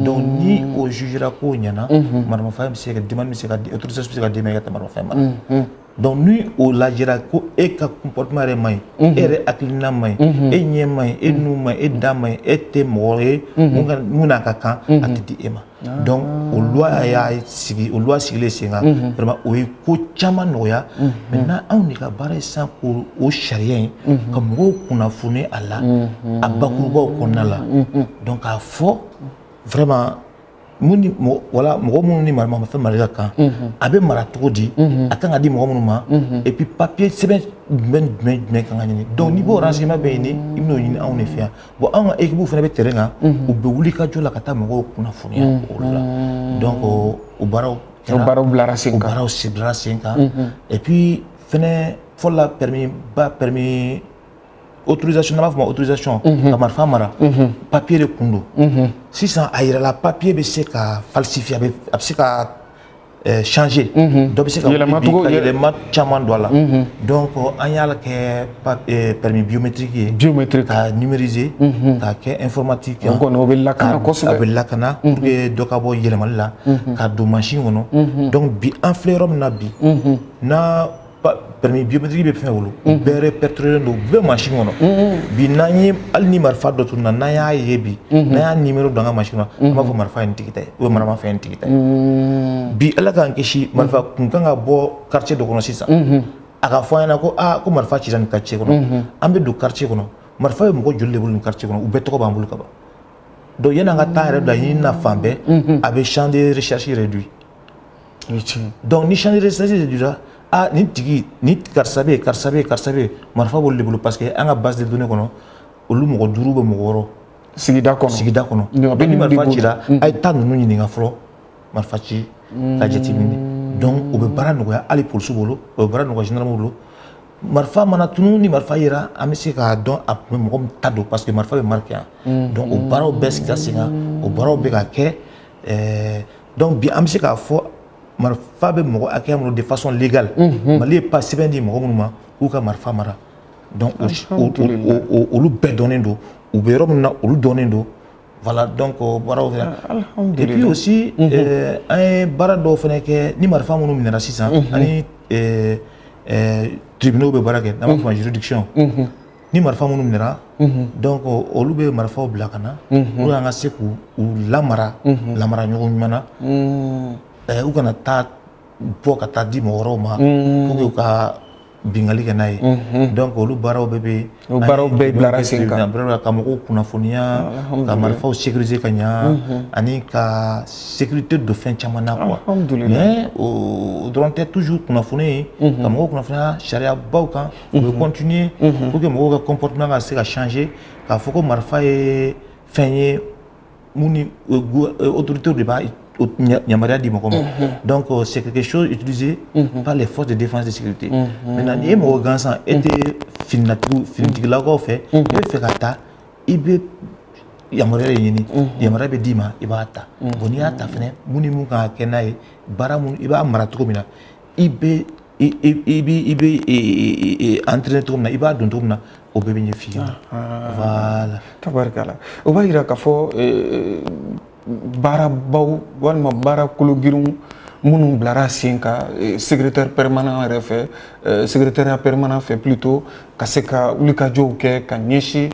Donc ni o jugera k'o ɲɛna, maramafɛn bɛ se ka demande bɛ se ka di, autorisation bɛ se ka d'i ma i ka taa maramafɛn mara. Donc ni o lajɛra ko e ka comportement yɛrɛ man ɲi, e yɛrɛ hakilina man ɲi, e ɲɛ man ɲi, e nun man ɲi, e da man ɲi, e tɛ mɔgɔ ye mun n'a ka kan, a tɛ di e ma. Donc o loi y'a sigi, o loi sigilen sen kan, vraiment o ye ko caman nɔgɔya. Maintenant anw de ka baara ye sisan k'o o sariya in ka mɔgɔw kunnafoni a la, a bakurubaw kɔnɔna la. Donc k'a fɔ vraiment mun ni mɔgɔ, wala mɔgɔ minnu ni maramafɛn marali ka kan, a bɛ mara cogo di, a kan ka di mɔgɔ minnu ma, et puis papier sɛbɛn jumɛn jumɛn jumɛn kan ka ɲini. Donc n'i b'o renseignement bɛɛ ɲini, i bɛn'o ɲini anw de fɛ yan. Bon, anw ka équipe fana bɛ terrain kan, u bɛ wuli ka jɔ la ka taa mɔgɔw kunnafoniya o la. Donc o baaraw O baaraw bilara sen kan. O baaraw bilara sen kan. Et puis fɛnɛ, fɔlɔ la, permis ba, permis autorisation, n'an b'a fɔ ma autorisation ka marifa mara, papier de kun don. Sisan a yirala papier bɛ se ka falsifier, a bɛ se ka changer, dɔ bɛ se ka yɛlɛma cogo ka yɛlɛma caman don a la. Donc an y'a kɛ permis biométrique ye. Biométrique. Ka numériser, k'a kɛ informatique. O kɔni, o bɛ lakana kosɛbɛ. A bɛ lakana pour que dɔ ka bɔ yɛlɛmali la ka don mansin kɔnɔ. Donc bi, an filɛ yɔrɔ min na bi, n'a permis biométrique bɛ fɛn bolo, u bɛɛ répertorié don, u bɛɛ mansin kɔnɔ. Bi, n'an ye hali ni marifa dɔ tununa, n'an y'a ye bi, n'an y'a numéro don an ka mansin kɔnɔ, an b'a fɔ marifa ye nin tigi ta ye ou bien maramafɛn ye nin tigi ta ye. Bi, Ala k'an kisi, marifa kun kan ka bɔ quartier dɔ kɔnɔ sisan, a ka fɔ an ɲɛna ko aa, ko marifa cira nin quartier kɔnɔ. An bɛ don quartier kɔnɔ, marifa bɛ mɔgɔ joli de bolo nin quartier kɔnɔ, u bɛɛ tɔgɔ b'an bolo ka ban. Donc yanni an ka taa yɛrɛ bila ɲini na fan bɛɛ, a bɛ champ de recherche réduit. Donc ni champ de recherche réduira, ah, nin tigi ni karisa bɛ yen, karisa bɛ yen, karisa bɛ yen, marifa b'olu de bolo, parce que an ka base de données kɔnɔ, olu mɔgɔ duuru bɛ mɔgɔ wɔɔrɔ sigida kɔnɔ. Sigida kɔnɔ. A bɛ ni ninnu de marifa bolo. Cira, a ye taa ninnu ɲininka fɔlɔ, marifa ci ka jateminɛ. Donc o bɛ baara nɔgɔya hali polisiw bolo, o bɛ baara nɔgɔya gendarme bolo. Marifa mana tunu, ni marifa yera, an bɛ se k'a dɔn a tun bɛ mɔgɔ min ta don, parce que marifa bɛ marqué yan. Donc o baaraw bɛɛ sigira sen kan, o baaraw bɛ ka kɛ. Donc bi, an bɛ se k'a fɔ marifa bɛ mɔgɔ hakɛya min bolo de façon légale, Mali ye pas sɛbɛn di mɔgɔ minnu ma k'u ka marifa mara, donc olu bɛɛ dɔnnen don, u bɛ yɔrɔ min na, olu dɔnnen don. Voilà, donc o baaraw fɛnɛ. Et puis aussi, an ye baara dɔw fɛnɛ kɛ ni marifa minnu minɛra sisan, ani tribunaux bɛ baara kɛ, n'an b'a fɔ ma juridiction. Ni marifa minnu minɛra, donc olu bɛ marifaw bila ka na pour que an ka se k'u u lamara, lamara ɲɔgɔn ɲuman na, u kana taa bɔ ka taa di mɔgɔ wɛrɛw ma pour que u ka bingali kɛ n'a ye. Donc olu baaraw bɛɛ bɛ O baaraw bɛɛ bilara sen kan. Ka mɔgɔw kunnafoniya, ka marifaw sécuriser ka ɲa, ani ka sécurité don fɛn caman na quoi. Mais o dɔrɔn tɛ, toujours kunnafoni ye, ka mɔgɔw kunnafoniya sariyabaw kan, u bɛ continuer pour que mɔgɔw ka comportement ka se ka changer, k'a fɔ ko marifa ye fɛn ye mun ni autorités de b'a yamaruya di mɔgɔ ma. Donc c'est quelque chose utilisé par les forces de défense et de sécurité. Maintenant, n'i ye mɔgɔ gansan, e tɛ finitigiw, finitigilakaw fɛ, i bɛ fɛ ka taa, i bɛ yamaruya de ɲini, yamaruya bɛ d'i ma, i b'a ta. Bon, n'i y'a ta fɛnɛ, mun ni mun kan ka kɛ n'a ye, baara mun, i b'a mara cogo min na, i bɛ i bɛ entraîner cogo min na, i b'a don cogo min na, o bɛɛ bɛ ɲɛf'i ɲɛna. Voilà. Tabarikala, o b'a yira k'a fɔ baarabaw walima baara kologirinw minnu bilara sen kan secrétaire permanent yɛrɛ fɛ, secrétariat permanent fɛ plutôt, ka se ka wulikajɔw kɛ ka ɲɛsin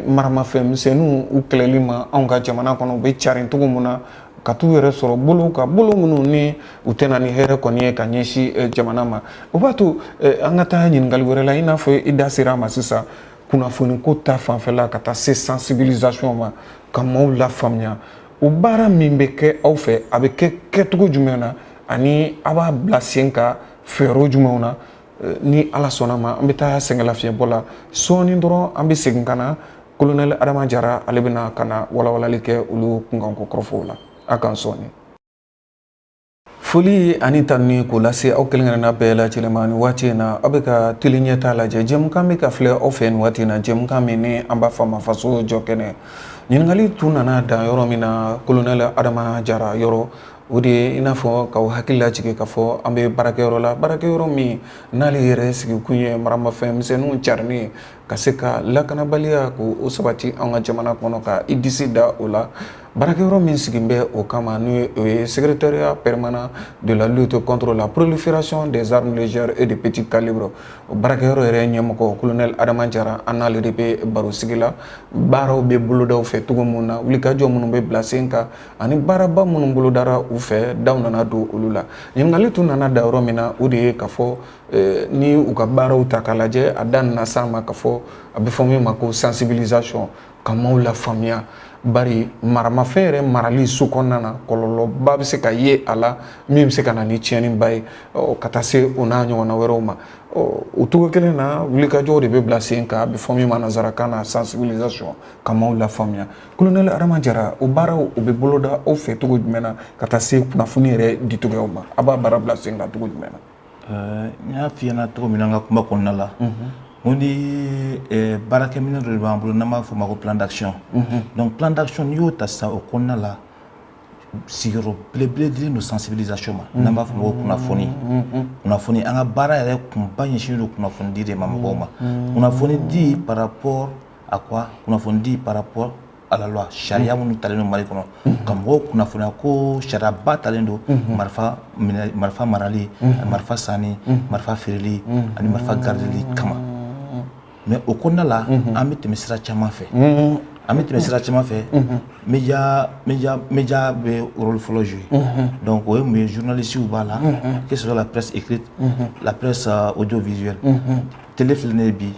maramafɛn misɛnninw u kɛlɛli ma anw ka jamana kɔnɔ, u bɛ carin cogo min na ka t'u yɛrɛ sɔrɔ bolo ka bolo minnu ni u tɛna ni hɛrɛ kɔni ye ka ɲɛsin jamana ma. O b'a to an ka taa ɲininkali wɛrɛ la, i n'a fɔ i da sera a ma sisan, kunnafoni ko ta fanfɛla, ka taa se sensibilisation ma, ka maaw lafaamuya. O baara min bɛ kɛ aw fɛ, a bɛ kɛ kɛcogo jumɛn na, ani a b'a bila sen kan fɛɛrɛ jumɛnw na? Ni Ala sɔnna ma, an bɛ taa sɛgɛnlafiɲɛbɔ la sɔɔni dɔrɔn, an bɛ segin ka na. Colonel Adama Jara, ale bɛna ka na walawalali kɛ olu kunkanko kɔrɔfɔw la a kan sɔɔni. Foli ani tanuni k'o lase aw kelen kelenna bɛɛ lajɛlen ma nin waati in na. Aw bɛ ka télé ɲɛta lajɛ, jɛmukan bɛ ka filɛ aw fɛ nin waati in na, jɛmukan min ni an b'a fɔ a ma Faso jɔ kɛnɛ. Ɲininkali tun nana dan yɔrɔ min na colonel Adama Jara yɔrɔ, o de ye i n'a fɔ k'aw hakili lajigin k'a fɔ an bɛ baarakɛyɔrɔ la, baarakɛyɔrɔ min n'ale yɛrɛ sigikun ye maramafɛn misɛnninw carinni, ka se ka lakanabaliya k'o sabati an ka jamana kɔnɔ, ka i disi da o la. Baarakɛyɔrɔ min sigi bɛ o kama, n'o o ye Secrétariat permanent de la lutte contre la prolifération des armes légères et de petit calibre, o baarakɛyɔrɔ yɛrɛ ɲɛmɔgɔ colonel Adama Jara, an n'ale de bɛ baro sigi la. Baaraw bɛ boloda u fɛ cogo mun na, wulikajɔ minnu bɛ bila sen kan, ani baaraba minnu bolodara u fɛ, daw nana don olu la. Ɲininkali tun nana da yɔrɔ min na, o de ye k'a fɔ ni u ka baaraw ta k'a lajɛ, a da nana s'a ma k'a fɔ a bɛ fɔ min ma ko sensibilisation, ka maaw lafaamuya, bari maramafɛn yɛrɛ marali so kɔnɔna na, kɔlɔlɔba bɛ se ka ye a la min bɛ se ka na ni tiɲɛniba ye, ka taa se o n'a ɲɔgɔnna wɛrɛw ma. O cogo kelen na, wulikajɔw de bɛ bila sen kan, a bɛ fɔ min ma nanzarakan na sensibilisation, ka maaw lafaamuya. Colonel Adama Jara, o baaraw o bɛ boloda aw fɛ cogo jumɛn na, ka taa se kunnafoni yɛrɛ dicogoyaw ma? A b'a baara bila sen kan cogo jumɛn na? N y'a f'i ɲɛna cogo min na an ka kuma kɔnɔna la, n ko ni baarakɛminɛn dɔ de b'an bolo n'an b'a fɔ o ma ko plan d'action. Donc plan d'action, n'i y'o ta sisan, o kɔnɔna la, sigiyɔrɔ belebele dilen don sensibilisation ma, n'an b'a fɔ o ma ko kunnafoni. Kunnafoni, an ka baara yɛrɛ kunba ɲɛsinnen don kunnafoni di de ma mɔgɔw ma. Kunnafoni di par rapport à quoi? Kunnafoni di par rapport à la loi, sariya minnu talen don Mali kɔnɔ, ka mɔgɔw kunnafoniya ko sariyaba talen don marifa minɛ, marifa marali, marifa sanni, marifa feereli ani marifa gardeli kama. Mais o kɔnɔna la, an bɛ tɛmɛ sira caman fɛ, an bɛ tɛmɛ sira caman fɛ. Média bɛ rôle fɔlɔ jouer. Donc o ye mun ye? Journalistes b'a la, que ce soit la presse écrite, la presse audiovisuelle, télé filɛ nin ye bi,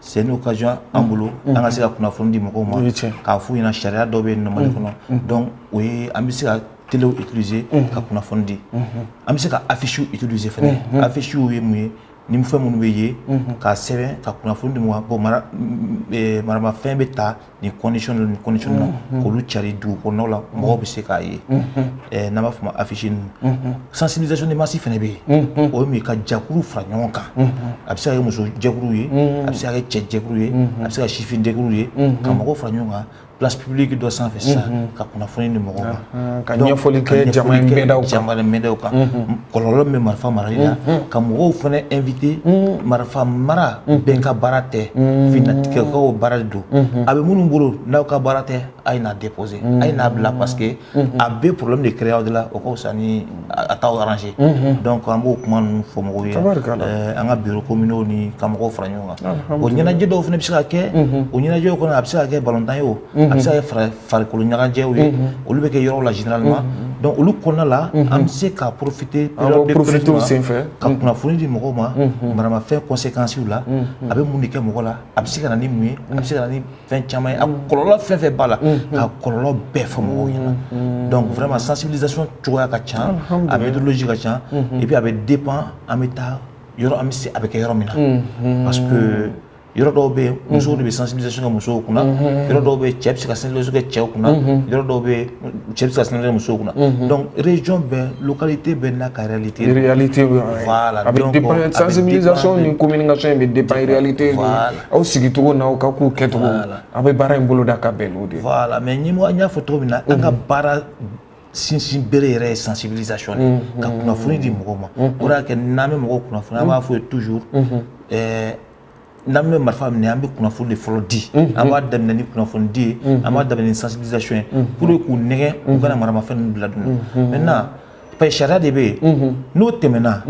c'est une occasion an bolo an ka se ka kunnafoni di mɔgɔw ma, k'a f'u ɲɛna sariya dɔ bɛ yen nɔ Mali kɔnɔ. Donc o ye an bɛ se ka téléw utiliser ka kunnafoni di. An bɛ se ka affiches utiliser fɛnɛ. Affiches ye mun ye? Ni fɛn minnu bɛ ye k'a sɛbɛn ka kunnafoni di mɔgɔ ma, bon, mara maramafɛn bɛ ta nin condition na, nin condition na, k'olu cari dugu kɔnɔnaw la, mɔgɔw bɛ se k'a ye, n'an b'a fɔ o ma affiche ninnu. Sensibilisation de masse fɛnɛ bɛ yen. O ye mun ye? Ka jɛkulu fara ɲɔgɔn kan. A bɛ se ka kɛ muso jɛkulu ye, a bɛ se ka kɛ cɛ jɛkulu ye, a bɛ se ka sifin jɛkulu ye, ka mɔgɔw fara ɲɔgɔn kan place publique dɔ sanfɛ sisan, ka kunnafoni di mɔgɔw ma. Ka ɲɛfɔli kɛ jama in bɛɛdaw kan. Jama in bɛɛdaw kan, kɔlɔlɔ min bɛ marifa marali la, ka mɔgɔw fana inviter. Marifa mara bɛn ka baara tɛ, fininatigɛkaw baara de don. A bɛ minnu bolo, n'aw ka baara tɛ, a ye n'a déposer, a ye n'a bila, parce que a bɛ problème de créer aw de la, o ka fisa ni a t'aw arranger. Donc an b'o kuma ninnu fɔ mɔgɔw ye an ka bureau communaux ni ka mɔgɔw fara ɲɔgɔn kan. O ɲɛnajɛ dɔw fana bɛ se ka kɛ. O ɲɛnajɛw kɔnɔ, a bɛ se ka kɛ balontan ye, o a bɛ se ka kɛ farikolo ɲɛnajɛw ye, olu bɛ kɛ yɔrɔw la généralement. Donc olu kɔnɔna la, an bɛ se ka profiter période de profiter o senfɛ ka kunnafoni di mɔgɔw ma maramafɛn conséquences la, a bɛ mun de kɛ mɔgɔ la, a bɛ se ka na ni mun ye, a bɛ se ka na ni fɛn caman ye, a kɔlɔlɔ fɛn fɛn b'a la, ka kɔlɔlɔ bɛɛ fɔ mɔgɔw ɲɛna. Donc vraiment, sensibilisation cogoya ka ca, a méthodologie ka ca, et puis a bɛ dépend an bɛ taa yɔrɔ, an bɛ se a bɛ kɛ yɔrɔ min na, parce que yɔrɔ dɔw bɛ yen, musow de bɛ sensibilisation kɛ musow kunna, yɔrɔ dɔw bɛ yen, cɛ bɛ se ka sensibilisation kɛ cɛw kunna, yɔrɔ dɔw bɛ yen, cɛ bɛ se ka sensibiliser musow kunna. Donc région bɛɛ, localité bɛɛ n'a ka réalité. Réalité. Voilà. A bɛ dépend, sensibilisation ni communication in bɛ dépend réalité ni aw sigicogo n'aw ka kow kɛcogo. A bɛ baara in boloda ka bɛn n'o de ye. Voilà. Mais ɲɛmɔgɔ, n y'a fɔ cogo min na, an ka baara sinsin bere yɛrɛ ye sensibilisation de ye, ka kunnafoni di mɔgɔw ma. O de y'a kɛ n'an bɛ mɔgɔw kunnafoni, an b'a fɔ ye toujours, n'an bɛ marifa minɛ, an bɛ kunnafoni de fɔlɔ di. An b'a daminɛ ni kunnafoni di ye, an b'a daminɛ ni sensibilisation ye, pour que k'u nɛgɛ u kana maramafɛn ninnu bila dun. Maintenant, parce que sariya de bɛ yen, n'o tɛmɛna,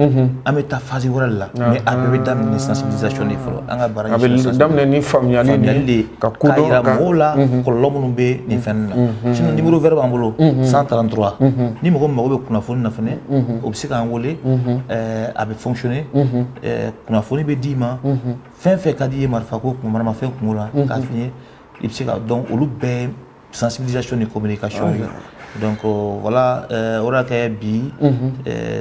an bɛ taa phase wɛrɛ de la. Mais a bɛɛ bɛ daminɛ ni sensibilisation de ye fɔlɔ. An ka baara a bɛ daminɛ ni faamuyali de ye, ka k'a yira mɔgɔw la kɔlɔlɔ minnu bɛ nin fɛn ninnu na. Sinon numéro vert b'an bolo, 133. Ni mɔgɔ min mago bɛ kunnafoni na fɛnɛ, o bɛ se k'an wele, a bɛ fonctionner, kunnafoni bɛ d'i ma, fɛn fɛn ka di i ye marifa ko kun, maramafɛn kungo la, k'a f'i ye, i bɛ se ka. Donc olu bɛɛ sensibilisation ni communication ye. Donc voilà, o de y'a kɛ bi,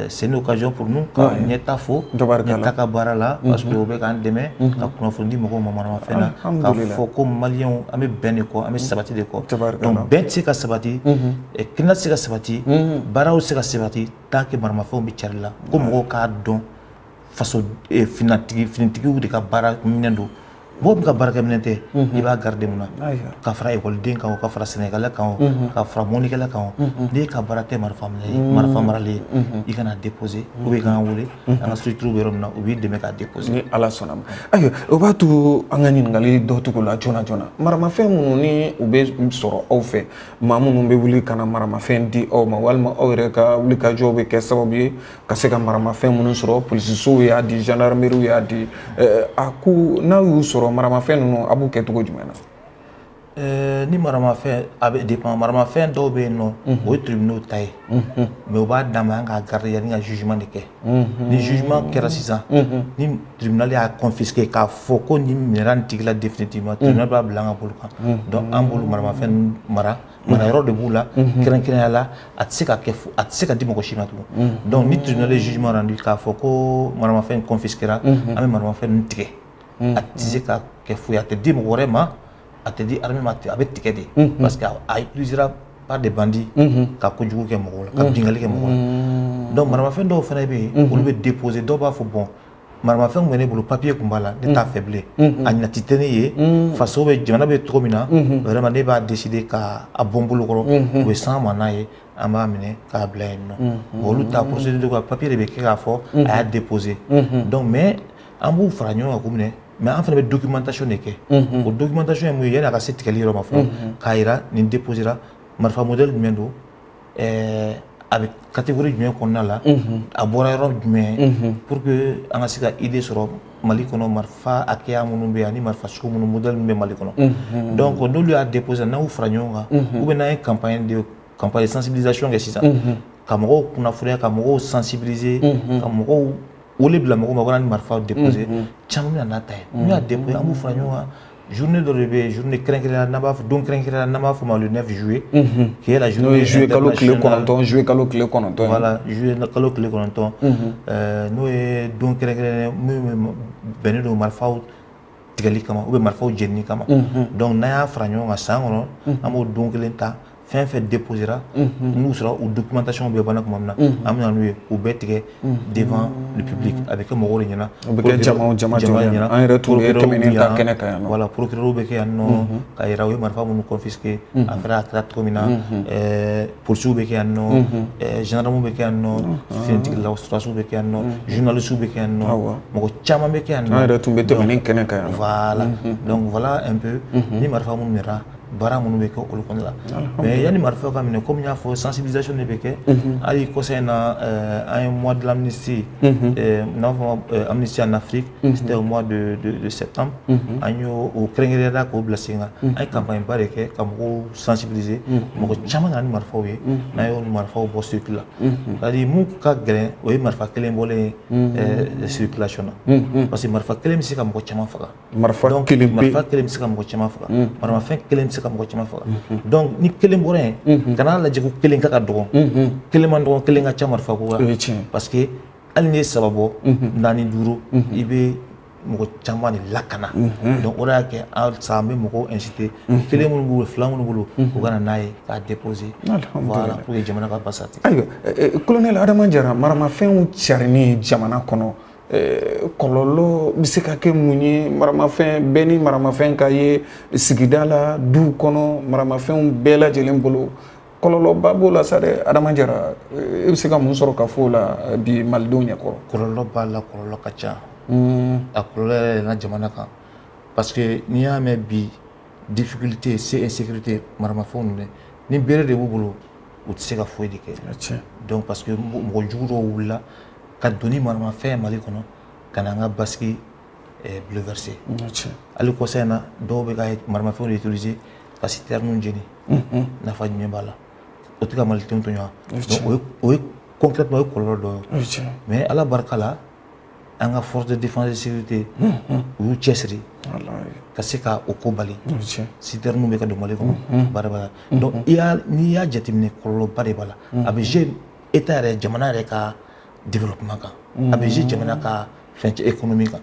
c'est une occasion pour nous ka ɲɛta fo ɲɛta ka baara la, parce que o bɛ k'an dɛmɛ ka kunnafoni di mɔgɔw ma maramafɛn na, k'a fɔ ko maliyɛnw, an bɛ bɛn de kɔ, an bɛ sabati de kɔ. Donc bɛn tɛ se ka sabati, kɛnɛya tɛ se ka sabati, baaraw tɛ se ka sabati tant que maramafɛnw bɛ cari la. Ko mɔgɔw k'a dɔn, faso finitigi, finitigiw de ka baara minɛn don. Mɔgɔ min ka baarakɛminɛn tɛ, i b'a garder mun na? Ka fara ekɔliden kan o, ka fara sɛnɛkɛla kan o, ka fara mɔnikɛla kan o, n'e ka baara tɛ marifa minɛ, marifa marali ye, i kana déposer, ou bien i k'an wele, an ka structure bɛ yɔrɔ min na, u b'i dɛmɛ k'a déposer. Ni Ala sɔnna ma. Ayiwa, o b'a to an ka ɲininkali dɔ tugu la joona joona. Maramafɛn minnu ni u bɛ sɔrɔ aw fɛ, maa minnu bɛ wuli ka na maramafɛn di aw ma, walima aw yɛrɛ ka wulikajɔw bɛ kɛ sababu ye ka se ka maramafɛn minnu sɔrɔ, polisisow y'a di, gendarmerie y'a di, a ko n'aw y'u sɔrɔ, maramafɛn ninnu, a b'u kɛ cogo jumɛn na? Ni maramafɛn, a bɛ dépend. Maramafɛn dɔw bɛ yen nɔ, o ye tribunaux ta ye, mais u b'a d'an ma, an k'a garder yanni ka jugement de kɛ. Ni jugement kɛra sisan, ni tribunal y'a confisqué k'a fɔ ko nin minɛra nin tigi la définitivement, tribunal b'a bila an ka bolo kan. Donc an b'olu maramafɛn ninnu mara, marayɔrɔ de b'u la kɛrɛnkɛrɛnnenya la. A tɛ se ka kɛ, a tɛ se ka di mɔgɔ si ma tugun. Donc ni tribunal ye jugement rendu k'a fɔ ko maramafɛn confisquera, an bɛ maramafɛn ninnu tigɛ. A tɛ se ka kɛ foyi, a tɛ di mɔgɔ wɛrɛ ma, a tɛ di armée ma, a bɛ tigɛ de, parce que a utilisera par des bandits ka kojugu kɛ mɔgɔw la, ka bingali kɛ mɔgɔw la. Donc maramafɛn dɔw fana bɛ yen, olu bɛ déposer. Dɔw b'a fɔ: bon, maramafɛn kun bɛ ne bolo, papier kun b'a la, ne t'a fɛ bilen, a ɲati tɛ ne ye, faso bɛ, jamana bɛ cogo min na, vraiment ne b'a décider ka a bɔ n bolo kɔrɔ. U bɛ s'an ma n'a ye, an b'a minɛ k'a bila yen nɔ. Bon, olu ta procédure ka papier de bɛ kɛ k'a fɔ a y'a déposer. Donc mais an b'u fara ɲɔgɔn kan k'u minɛ, mais an fana bɛ documentation de kɛ. O documentation ye mun ye? Yanni a ka se tigɛli yɔrɔ ma fɔlɔ, k'a yira nin déposera, marifa modèle jumɛn don, a bɛ catégorie jumɛn kɔnɔna la, a bɔra yɔrɔ jumɛn, pour que an ka se ka idée sɔrɔ Mali kɔnɔ, marifa hakɛya minnu bɛ yen ani marifa sugu minnu, modèle min bɛ Mali kɔnɔ. Donc n'olu y'a déposé, n'an y'u fara ɲɔgɔn kan, ou bien n'an ye campagne de sensibilisation kɛ sisan, ka mɔgɔw kunnafoniya, ka mɔgɔw sensibiliser, ka mɔgɔw wele bila mɔgɔw ma ko ni marifaw déposé, caman bɛ na n'a ta ye. N'u y'a déposé, an b'u fara ɲɔgɔn kan. Journée dɔ de bɛ yen, journée kɛrɛnkɛrɛnnenya n'an b'a fɔ, don kɛrɛnkɛrɛnnenya n'an b'a fɔ ma le 9 juillet, qui est la journée N'o ye juillet kalo tile 9, juillet kalo tile 9. Voilà, juillet kalo tile 9, n'o ye don kɛrɛnkɛrɛnnen min bɛnnen don marifaw tigɛli kama ou bien marifaw jenini kama. Donc n'an y'a fara ɲɔgɔn kan san kɔnɔ, an b'o don kelen ta, fɛn fɛn déposera, n'u sɔrɔ u documentation bɛɛ banna tuma min na, an bɛ na n'u ye k'u bɛɛ tigɛ devant le public. A bɛ kɛ mɔgɔw de ɲɛna. O bɛ kɛ jama jama. An yɛrɛ tun bɛ tɛmɛnen ta kɛnɛ kan yan nɔ. Voilà, procureur bɛ kɛ yan nɔ ka yira u ye marifa minnu confisqué, a fɛrɛ a kɛra cogo min na. Policiers bɛ kɛ yan nɔ, gendarmes bɛ kɛ yan nɔ, finitigilaw, sɔrɔdasiw bɛ kɛ yan nɔ, journalistes bɛ kɛ yan nɔ, mɔgɔ caman bɛ kɛ yan nɔ. An yɛrɛ tun bɛ tɛmɛnen kɛnɛ kan yan nɔ. Voilà, donc voilà un peu ni marifa minnu minɛra, baara minnu bɛ kɛ olu kɔnɔna la. Mais yanni marifaw ka minɛ, komi n y'a fɔ, sensibilisation de bɛ kɛ. Hali kɔsa in na, an ye mois de l'amnistie, n'a fɔ amnistie en Afrique, c'était au mois de septembre, an y'o o kɛrɛnkɛrɛnnenya k'o bila sen kan. An ye campagne ba de kɛ ka mɔgɔw sensibiliser. Mɔgɔ caman nana ni marifaw ye. N'an y'o marifaw bɔ circuit la, c'est à dire mun ka gɛlɛn, o ye marifa kelen bɔlen ye circulation na, parce que marifa kelen bɛ se ka mɔgɔ caman faga. Marifa kelen pe. Marifa kelen bɛ se ka mɔgɔ caman faga, maramafɛn kelen bɛ se ka mɔgɔ caman faga. Donc ni kelen bɔra yen, kana lajɛ ko kelen ka dɔgɔn, kelen man dɔgɔn, kelen ka ca marifa ko la, parce que hali n'i ye saba bɔ, naani, duuru, i bɛ mɔgɔ caman de lakana. Donc o de y'a kɛ halisa an bɛ mɔgɔw inciter, kelen minnu b'u bolo, fila minnu bolo, u ka na n'a ye k'a déposer, voilà, pour que jamana ka basati. Ayiwa, colonel Adama Jara, maramafɛnw carinni jamana kɔnɔ, kɔlɔlɔ bɛ se ka kɛ mun ye? Maramafɛn bɛɛ ni maramafɛn ka ye sigida la, du kɔnɔ, maramafɛnw bɛɛ lajɛlen bolo, kɔlɔlɔba b'o la sa dɛ. Adama Jara, e bɛ se ka mun sɔrɔ ka fɔ o la bi malidenw ɲɛkɔrɔ? Kɔlɔlɔ b'a la, kɔlɔlɔ ka ca. A kɔlɔlɔ yɛrɛ yɛlɛnna jamana kan, parce que n'i y'a mɛn bi difficulté, c'est insécurité, maramafɛnw ninnu, ni bere de b'u bolo, u tɛ se ka foyi de kɛ. Donc parce que mɔgɔ jugu dɔw wulila ka don ni maramafɛn ye Mali kɔnɔ ka na an ka basigi bouleverser. Hali kɔsa in na, dɔw bɛ ka maramafɛnw de utiliser ka citerne jeni. Nafa jumɛn b'a la? O tɛ ka malidenw tɔɲɔ? Donc o ye concrètement, o ye kɔlɔlɔ dɔ ye. Mais Ala barika la, an ka force de défense et de sécurité, u y'u cɛsiri ka se ka o ko bali. Citerne bɛ ka don Mali kɔnɔ, baara b'a la. Donc i y'a n'i y'a jateminɛ, kɔlɔlɔba de b'a la. A bɛ jouer état yɛrɛ, jamana yɛrɛ ka développement kan, a bɛ jouer jamana ka fɛn économie kan,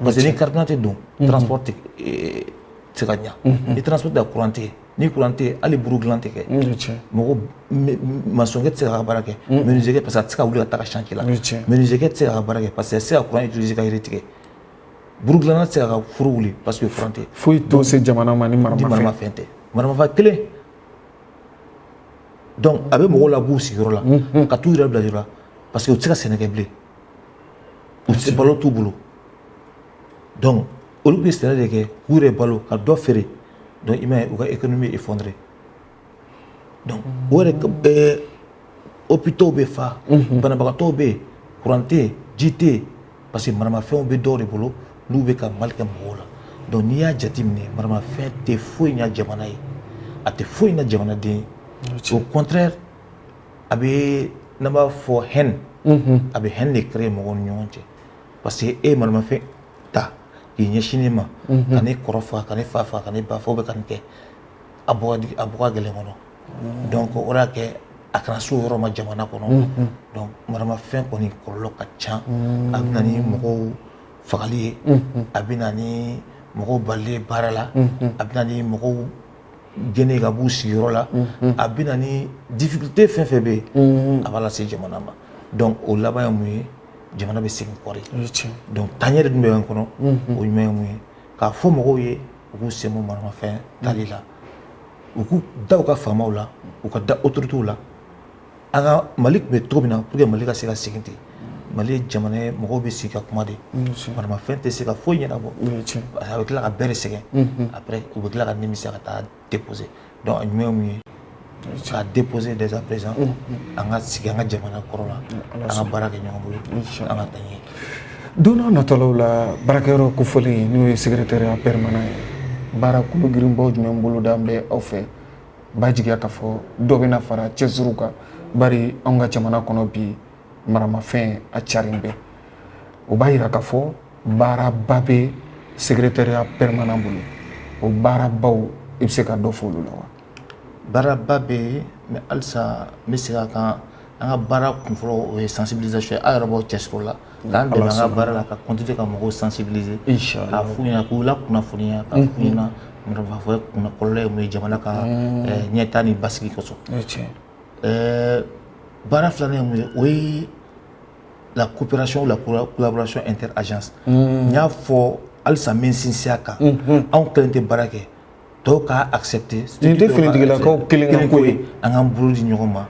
parce que ni carburant tɛ don, transport tɛ se ka ɲa. Ni transport tɛ, courant tɛ yen. Ni courant tɛ yen, hali buru dilan tɛ kɛ. Mɔgɔ maçon tɛ se ka baara kɛ, menuisier, parce que a tɛ se ka wuli ka taga chantier la. Menuisier tɛ se ka baara kɛ, parce que a tɛ se ka courant utiliser ka yiri tigɛ. Buru dilanna tɛ se ka furu wuli, parce que courant tɛ. Foyi t'o se jamana ma ni maramafɛn tɛ, maramafɛn kelen. Donc a bɛ mɔgɔw labɔ u sigiyɔrɔ la ka t'u yɛrɛ bila yɔrɔ la, parce que u tɛ se ka sɛnɛ kɛ bilen, u tɛ se, balo t'u bolo. Donc olu bɛ sɛnɛ de kɛ k'u yɛrɛ balo, ka dɔ feere. Donc i m'a ye, u ka économie effondré. Donc o yɛrɛ bɛɛ, hôpitaux bɛ fa, banabagatɔw bɛ yen, courant tɛ yen, ji tɛ yen, parce que maramafɛnw bɛ dɔw de bolo n'u bɛ ka mali kɛ mɔgɔw la. Donc n'i y'a jateminɛ, maramafɛn tɛ foyi ɲɛ jamana ye, a tɛ foyi ɲɛ jamanaden ye. Au contraire, a bɛ, n'an b'a fɔ haine, a bɛ haine de créer mɔgɔw ni ɲɔgɔn cɛ, parce que e ye maramafɛn ta k'i ɲɛsin ne ma, ka ne kɔrɔ faga, ka ne fa faga, ka ne ba faga, ka nin kɛ, a bɔ a bɔ ka gɛlɛn kɔnɔ. Donc o de y'a kɛ a kana se o yɔrɔ ma jamana kɔnɔ. Donc maramafɛn kɔni kɔlɔlɔ ka ca. A bɛ na ni mɔgɔw fagali ye, a bɛ na ni mɔgɔw balili ye baara la, a bɛ na ni mɔgɔw gɛnni ka b'u sigiyɔrɔ la, a bɛ na ni difficulté fɛn fɛn bɛ yen, a b'a lase jamana ma. Donc o laban ye mun ye? Jamana bɛ segin kɔ de. Donc taaɲɛ de dun bɛ an kɔnɔ. O ɲuman ye mun ye? K'a fɔ mɔgɔw ye u k'u sen bɔ maramafɛn tali la, u k'u da u ka faamaw la, u ka da autorités la. An ka Mali tun bɛ cogo min na, pour que Mali ka se ka segin ten, Mali ye jamana ye, mɔgɔw bɛ sigi ka kuma de. Maramafɛn tɛ se ka foyi ɲɛnabɔ, parce que a bɛ tila ka bɛɛ de sɛgɛn. Après, u bɛ tila ka nimisa ka taa déposer. Donc a ɲuman ye mun ye? K'a déposer dès à présent. An ka sigi an ka jamana kɔrɔ la, an ka baara kɛ ɲɔgɔn bolo, an ka taa ɲɛ. Don n'a nataw la, baarakɛyɔrɔ kofɔlen, n'o ye secrétariat permanent ye, baara kolo girinbaw jumɛn boloda bɛ aw fɛ? B'a jigiya k'a fɔ dɔ bɛna fara cɛsiriw kan, bari anw ka jamana kɔnɔ bi, maramafɛn a carilen bɛ. O b'a yira k'a fɔ baaraba bɛ secrétariat permanent bolo. O baarabaw, i bɛ se ka dɔ fɔ olu la wa? Baaraba bɛ yen, mais halisa n bɛ segin a kan. An ka baara kunfɔlɔ, o ye sensibilisation ye. Aw yɛrɛ b'aw cɛsiri o la k'an dɛmɛ an ka baara la, ka continuer ka mɔgɔw sensibiliser, k'a f'u ɲɛna, k'u lakunnafoniya, k'a f'u ɲɛna maramafɛn kunna kɔlɔlɔ ye mun ye jamana ka ɲɛtaa ni basigi kosɔn. Baara filanan ye mun ye? O ye la coopération ou la collaboration interagence. N y'a fɔ, halisa n bɛ n sinsin a kan. Anw kelen tɛ baara kɛ, tɔw k'a accepter. Nin tɛ finitigilakaw kelen ka ko ye. An k'an bolo di ɲɔgɔn ma,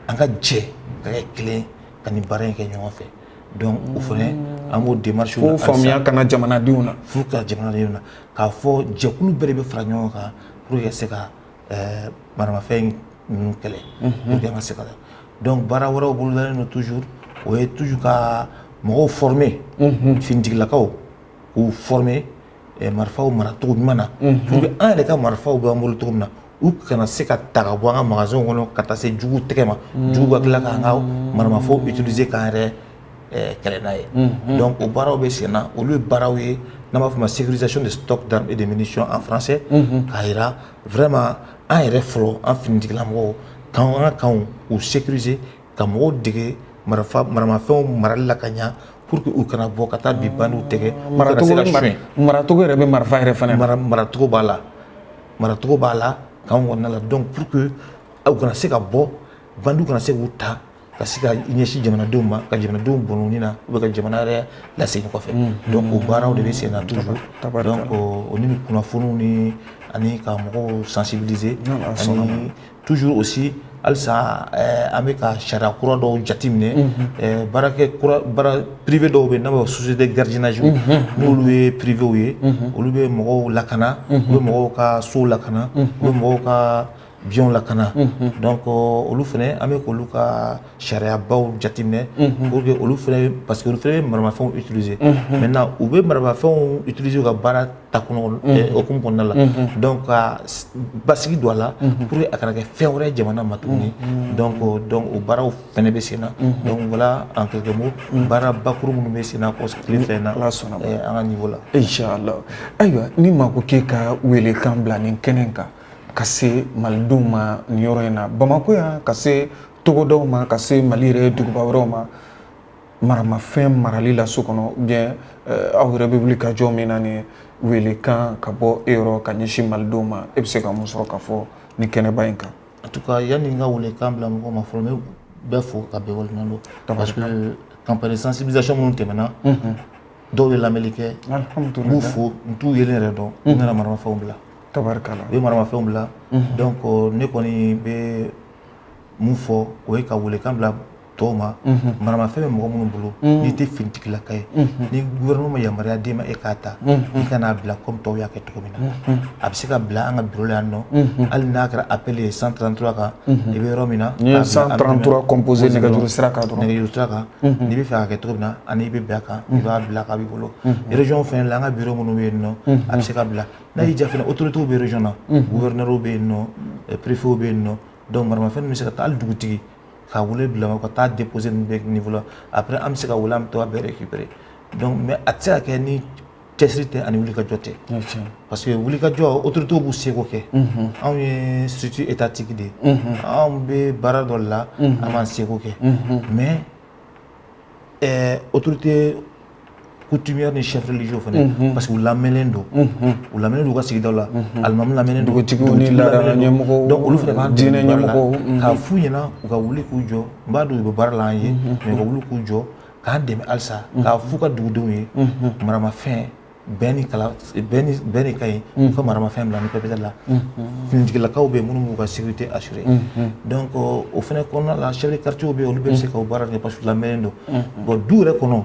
an ka jɛ ka kɛ kelen ka nin baara in kɛ ɲɔgɔn fɛ. Donc o fana, an b'o démarche. Fo faamuya kana jamanadenw na. Fo ka jamanadenw na k'a fɔ jɛkulu bɛɛ de bɛ fara ɲɔgɔn kan pour que ka se ka maramafɛn ninnu kɛlɛ, pour que an ka se ka. Donc baara wɛrɛw bolodalen don toujours. O ye toujours ka mɔgɔw former, finitigilakaw k'u former marifaw maracogo ɲuman na, pour que an yɛrɛ ka marifaw b'an bolo cogo min na, u kana se ka ta ka bɔ an ka magasinw kɔnɔ ka taa se jugu tɛgɛ ma, jugu ka tila k'an ka maramafɛnw utiliser k'an yɛrɛ kɛlɛ n'a ye. Donc o baaraw bɛ sen na. Olu ye baaraw ye n'an b'a fɔ ma sécurisation de stock d'armes et de munitions en français, k'a yira vraiment an yɛrɛ fɔlɔ, an finitigilamɔgɔw, k'an ka kanw k'u sécuriser, ka mɔgɔw dege marifa maramafɛnw marali la ka ɲa, pour que u kana bɔ ka taa bin bandiw tɛgɛ. Maracogo yɛrɛ bɛ marifa yɛrɛ fana. Maracogo b'a la, maracogo b'a la k'anw kɔnɔna la. Donc pour que u kana se ka bɔ, bandiw kana se k'u ta ka se ka ɲɛsin jamanadenw ma, ka jamanadenw bɔnɛ ni na, ou bien ka jamana yɛrɛ lasegin kɔfɛ. Donc o baaraw de bɛ sen na toujours. Donc o ni kunnafoniw ni ani ka mɔgɔw sensibiliser, ani toujours aussi, halisa an bɛ ka sariya kura dɔw jateminɛ. Baarakɛ kura, baara privé dɔw bɛ yen n'an b'a fɔ société gardiennage, n'olu ye privéw ye, olu bɛ mɔgɔw lakana, u bɛ mɔgɔw ka sow lakana, u bɛ mɔgɔw ka biens lakana. Donc olu fɛnɛ, an bɛ k'olu ka sariyabaw jateminɛ pour que olu fɛnɛ, parce que olu fɛnɛ bɛ maramafɛnw utiliser. Maintenant, u bɛ maramafɛnw utiliser u ka baara ta kɔnɔ hokumu kɔnɔna la. Donc ka basigi don a la pour que a kana kɛ fɛn wɛrɛ ye jamana ma tuguni. Donc o baaraw fɛnɛ bɛ sen na. Donc voilà, en quelques mots, baara bakuru minnu bɛ sen na tile fila in na an ka niveau la. Inshallah. Ayiwa, ni maa ko k'e ka welekan bila nin kɛnɛ kan ka se malidenw ma nin yɔrɔ in na, Bamako yan, ka se togodaw ma, ka se Mali yɛrɛ duguba wɛrɛw ma, maramafɛn marali la so kɔnɔ, ou bien aw yɛrɛ bɛ wuli ka jɔ min na, ni welekan ka bɔ e yɔrɔ ka ɲɛsin malidenw ma, e bɛ se ka mun sɔrɔ ka fɔ nin kɛnɛba in kan? En tout cas, yanni n ka welekan bila mɔgɔw ma fɔlɔ, n bɛ bɛɛ fo ka bɛɛ waleɲuman dɔn, parce que campagne de sensibilisation minnu tɛmɛna, dɔw ye lamɛnli kɛ. N b'u fo. N t'u yelen yɛrɛ dɔn, u nana maramafɛnw bila. Tabarikala. U ye maramafɛnw bila. Donc ne kɔni bɛ mun fɔ, o ye ka welekan bila tɔw ma, maramafɛn bɛ mɔgɔ minnu bolo, n'i tɛ finitigilaka ye, ni gouvernement ma yamaruya d'e ma e k'a ta, i kan'a bila comme tɔw y'a kɛ cogo min na. A bɛ se ka bila an ka bureau la yan nɔ, hali n'a kɛra appel ye 133 kan, i bɛ yɔrɔ min na. N'i ye 133 composé nɛgɛjuru sira kan dɔrɔn. Nɛgɛjuru sira kan, n'i bɛ fɛ ka kɛ cogo min na, ani i bɛ bɛn a kan, i b'a bila k'a b'i bolo. Région fɛnɛ la, an ka bureau minnu bɛ yen nɔ, a bɛ se ka bila. N'a y'i diya fɛnɛ, autorités bɛ région na, gouverneur bɛ yen nɔ, préfet bɛ yen nɔ. Donc maramafɛn bɛ se ka taa, hali dugutigi ka wele bila ka taa déposer ninnu bɛɛ niveau la. Après, an bɛ se ka wele, an bɛ to a bɛɛ récupérer. Donc, mais a tɛ se ka kɛ ni cɛsiri tɛ ani wulikajɔ tɛ, parce que wulikajɔ, autorités b'u seko kɛ. Anw ye structure étatique de ye, anw bɛ baara dɔ la, an b'an seko kɛ, mais autorité coutumière ni chef religieux fana, parce que u lamɛnnen don, u lamɛnnen don u ka sigidaw la, alimami lamɛnnen don. Dugutigiw ni laadala ɲɛmɔgɔw. Donc olu fana b'an diinɛ ɲɛmɔgɔw. K'a f'u ɲɛna u ka wuli k'u jɔ. N b'a dɔn u bɛ baara la an ye, mais u ka wuli k'u jɔ k'an dɛmɛ halisa, k'a f'u ka dugudenw ye, maramafɛn bɛn ni kala bɛn ni bɛn de ka ɲi, u ka maramafɛn bila ni PPT la. Finitigilakaw bɛ yen minnu b'u ka sécurité assurer. Donc o fana kɔnɔna la, chef de quartier bɛ yen, olu bɛɛ bɛ se ka o baara kɛ parce que u lamɛnnen don. Bon, du yɛrɛ kɔnɔ,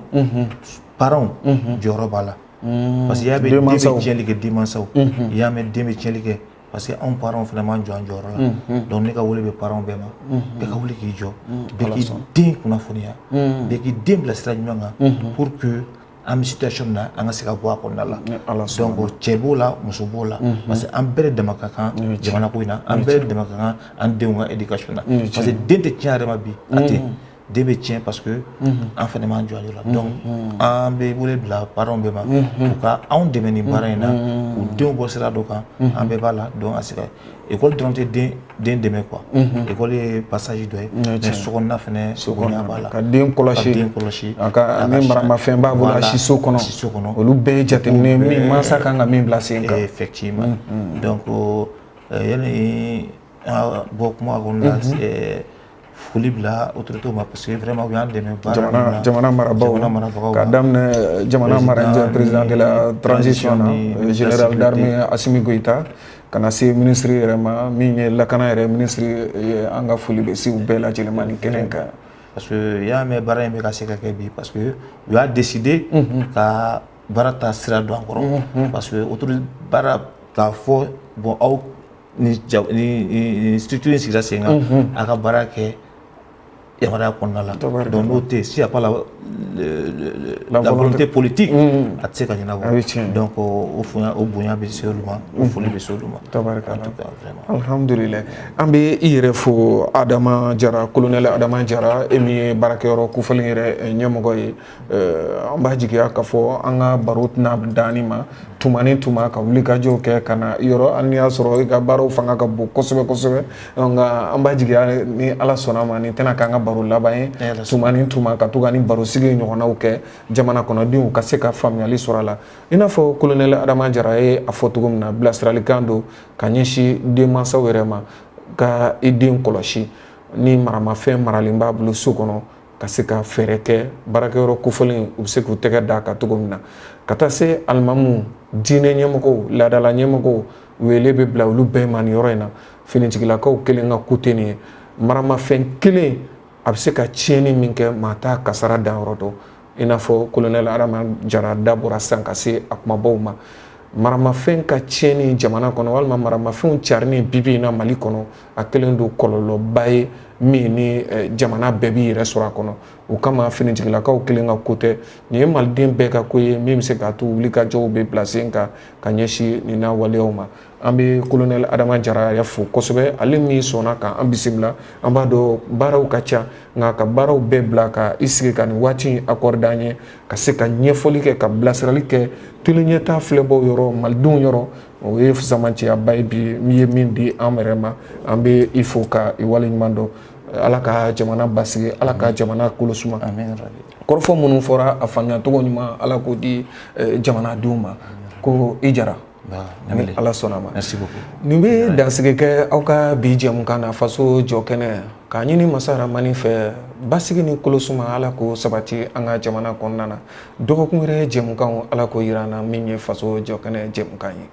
parents jɔyɔrɔ b'a la, parce que i y'a mɛn den bɛ tiɲɛli kɛ, denmansaw, i y'a mɛn den bɛ tiɲɛli kɛ, parce que anw parents fana m'an jɔ an jɔyɔrɔ la. Donc ne ka wele bɛ parents bɛɛ ma, bɛɛ ka wuli k'i jɔ, bɛɛ k'i den kunnafoniya, bɛɛ k'i den bila sira ɲuman kan, pour que an bɛ situation min na, an ka se ka bɔ a kɔnɔna la. Donc cɛ b'o la, muso b'o la, parce que an bɛɛ de dama ka kan jamana ko in na, an bɛɛ de dama ka kan an denw ka éducation na, parce que den tɛ tiɲɛ a yɛrɛ ma bi, a tɛ. Den bɛ tiɲɛ parce que an fana m'an jɔ an jɔ la. Donc an bɛ wele bila parents bɛɛ ma, u ka anw dɛmɛ nin baara in na, k'u denw bɔ sira dɔ kan. An bɛɛ b'a la. Donc a se ka école dɔrɔn tɛ den dɛmɛ quoi, école ye passage dɔ ye, mais sokɔnɔna fɛnɛ bonya b'a la. Ka den kɔlɔsi. Ka den kɔlɔsi. A ka ni maramafɛn b'a bolo, a si so kɔnɔ. Si so kɔnɔ. Olu bɛɛ ye jateminɛ min mansa kan ka min bila sen kan. Effectivement. Donc yanni an ka bɔ kuma kɔnɔ la, foli bila autorités ma, parce que vraiment u y'an dɛmɛ baara jamana na. Jamana marabagaw. Jamana marabagaw. Ka daminɛ jamana mara président de la transition na, général d'armée Assimi Goïta, ka na se ministre yɛrɛ ma min ye lakana yɛrɛ ministre ye, an ka foli bɛ se u bɛɛ lajɛlen ma nin kɛnɛ kan. Parce que i y'a mɛn, baara in bɛ ka se ka kɛ bi parce que u y'a décidé ka baara ta sira don an kɔrɔ, parce que autorité baara k'a fɔ bon, aw ni structure in sigira sen kan, a ka baara kɛ yamaruya kɔnɔna la. Donc n'o tɛ, s'il y a pas la volonté politique, a tɛ se ka ɲɛnabɔ. Donc o bonya, o bonya bɛ se olu ma, o foli bɛ se olu ma. Tabarikala, alhamdulilayi. An bɛ i yɛrɛ fo, Adama Jara, colonel Adama Jara, e min ye baarakɛyɔrɔ kofɔlen yɛrɛ ɲɛmɔgɔ ye. An b'a jigiya k'a fɔ an ka baro tɛna dan nin ma. Tuma ni tuma, ka wulikajɔw kɛ ka na i yɔrɔ, hali n'i y'a sɔrɔ i ka baaraw fanga ka bon kosɛbɛ kosɛbɛ, nka an b'a jigiya ni Ala sɔnna ma, nin tɛna k'an ka baro laban ye. Tuma ni tuma, ka to ka ni barosigi ɲɔgɔnnaw kɛ, jamana kɔnɔdenw ka se ka faamuyali sɔrɔ a la. I n'a fɔ colonel Adama Jara ye a fɔ cogo min na, bilasiralikan don ka ɲɛsin denmansaw yɛrɛ ma, ka i den kɔlɔsi ni maramafɛn maralen b'a bolo so kɔnɔ, ka se ka fɛɛrɛ kɛ baarakɛyɔrɔ kofɔlen u bɛ se k'u tɛgɛ d'a kan cogo min na, ka taa se alimamu, diinɛ ɲɛmɔgɔw, laadala ɲɛmɔgɔw, wele bɛ bila olu bɛɛ ma nin yɔrɔ in na. Finitigilakaw kelen ka ko tɛ nin ye. Maramafɛn kelen a bɛ se ka tiɲɛni min kɛ, maa t'a kasara danyɔrɔ dɔn. I n'a fɔ colonel Adama Jara da bɔra sisan ka se a kumabaw ma, maramafɛn ka tiɲɛni jamana kɔnɔ walima maramafɛnw carinni bibi in na Mali kɔnɔ, a kɛlen don kɔlɔlɔba ye min ni jamana bɛɛ b'i yɛrɛ sɔrɔ a kɔnɔ. O kama, finitigilakaw kelen ka ko tɛ, nin ye maliden bɛɛ ka ko ye min bɛ se k'a to wulikajɔw bɛ bila sen kan ka ɲɛsin nin n'a waleyaw ma. An bɛ colonel Adama Jara yɛrɛ fo kosɛbɛ, ale min sɔnna k'an bisimila. An b'a dɔn baaraw ka ca, nka ka baaraw bɛɛ bila ka i sigi ka nin waati in accordé an ye, ka se ka ɲɛfɔli kɛ, ka bilasirali kɛ télé ɲɛta filɛbaw yɔrɔ, malidenw yɔrɔ, o ye fisamanciyaba ye bi min ye min di an yɛrɛ ma. An bɛ i fo ka i waleɲuman dɔn. Ala ka jamana basigi, Ala ka jamana kolo suma. Kɔrɔfɔ minnu fɔra, a faamuyacogo ɲuman, Ala k'o di jamanadenw ma. Ko i Jara, ni Ala sɔnna ma. Nin bɛ dansigi kɛ aw ka bi jɛmukan na, Faso jɔ kɛnɛ, k'a ɲini masa Ramani fɛ, basigi ni kolosuma, Ala k'o sabati an ka jamana kɔnɔna na. Dɔgɔkun wɛrɛ jɛmukan, Ala k'o yira an na, min ye Faso jɔ kɛnɛ jɛmukan ye.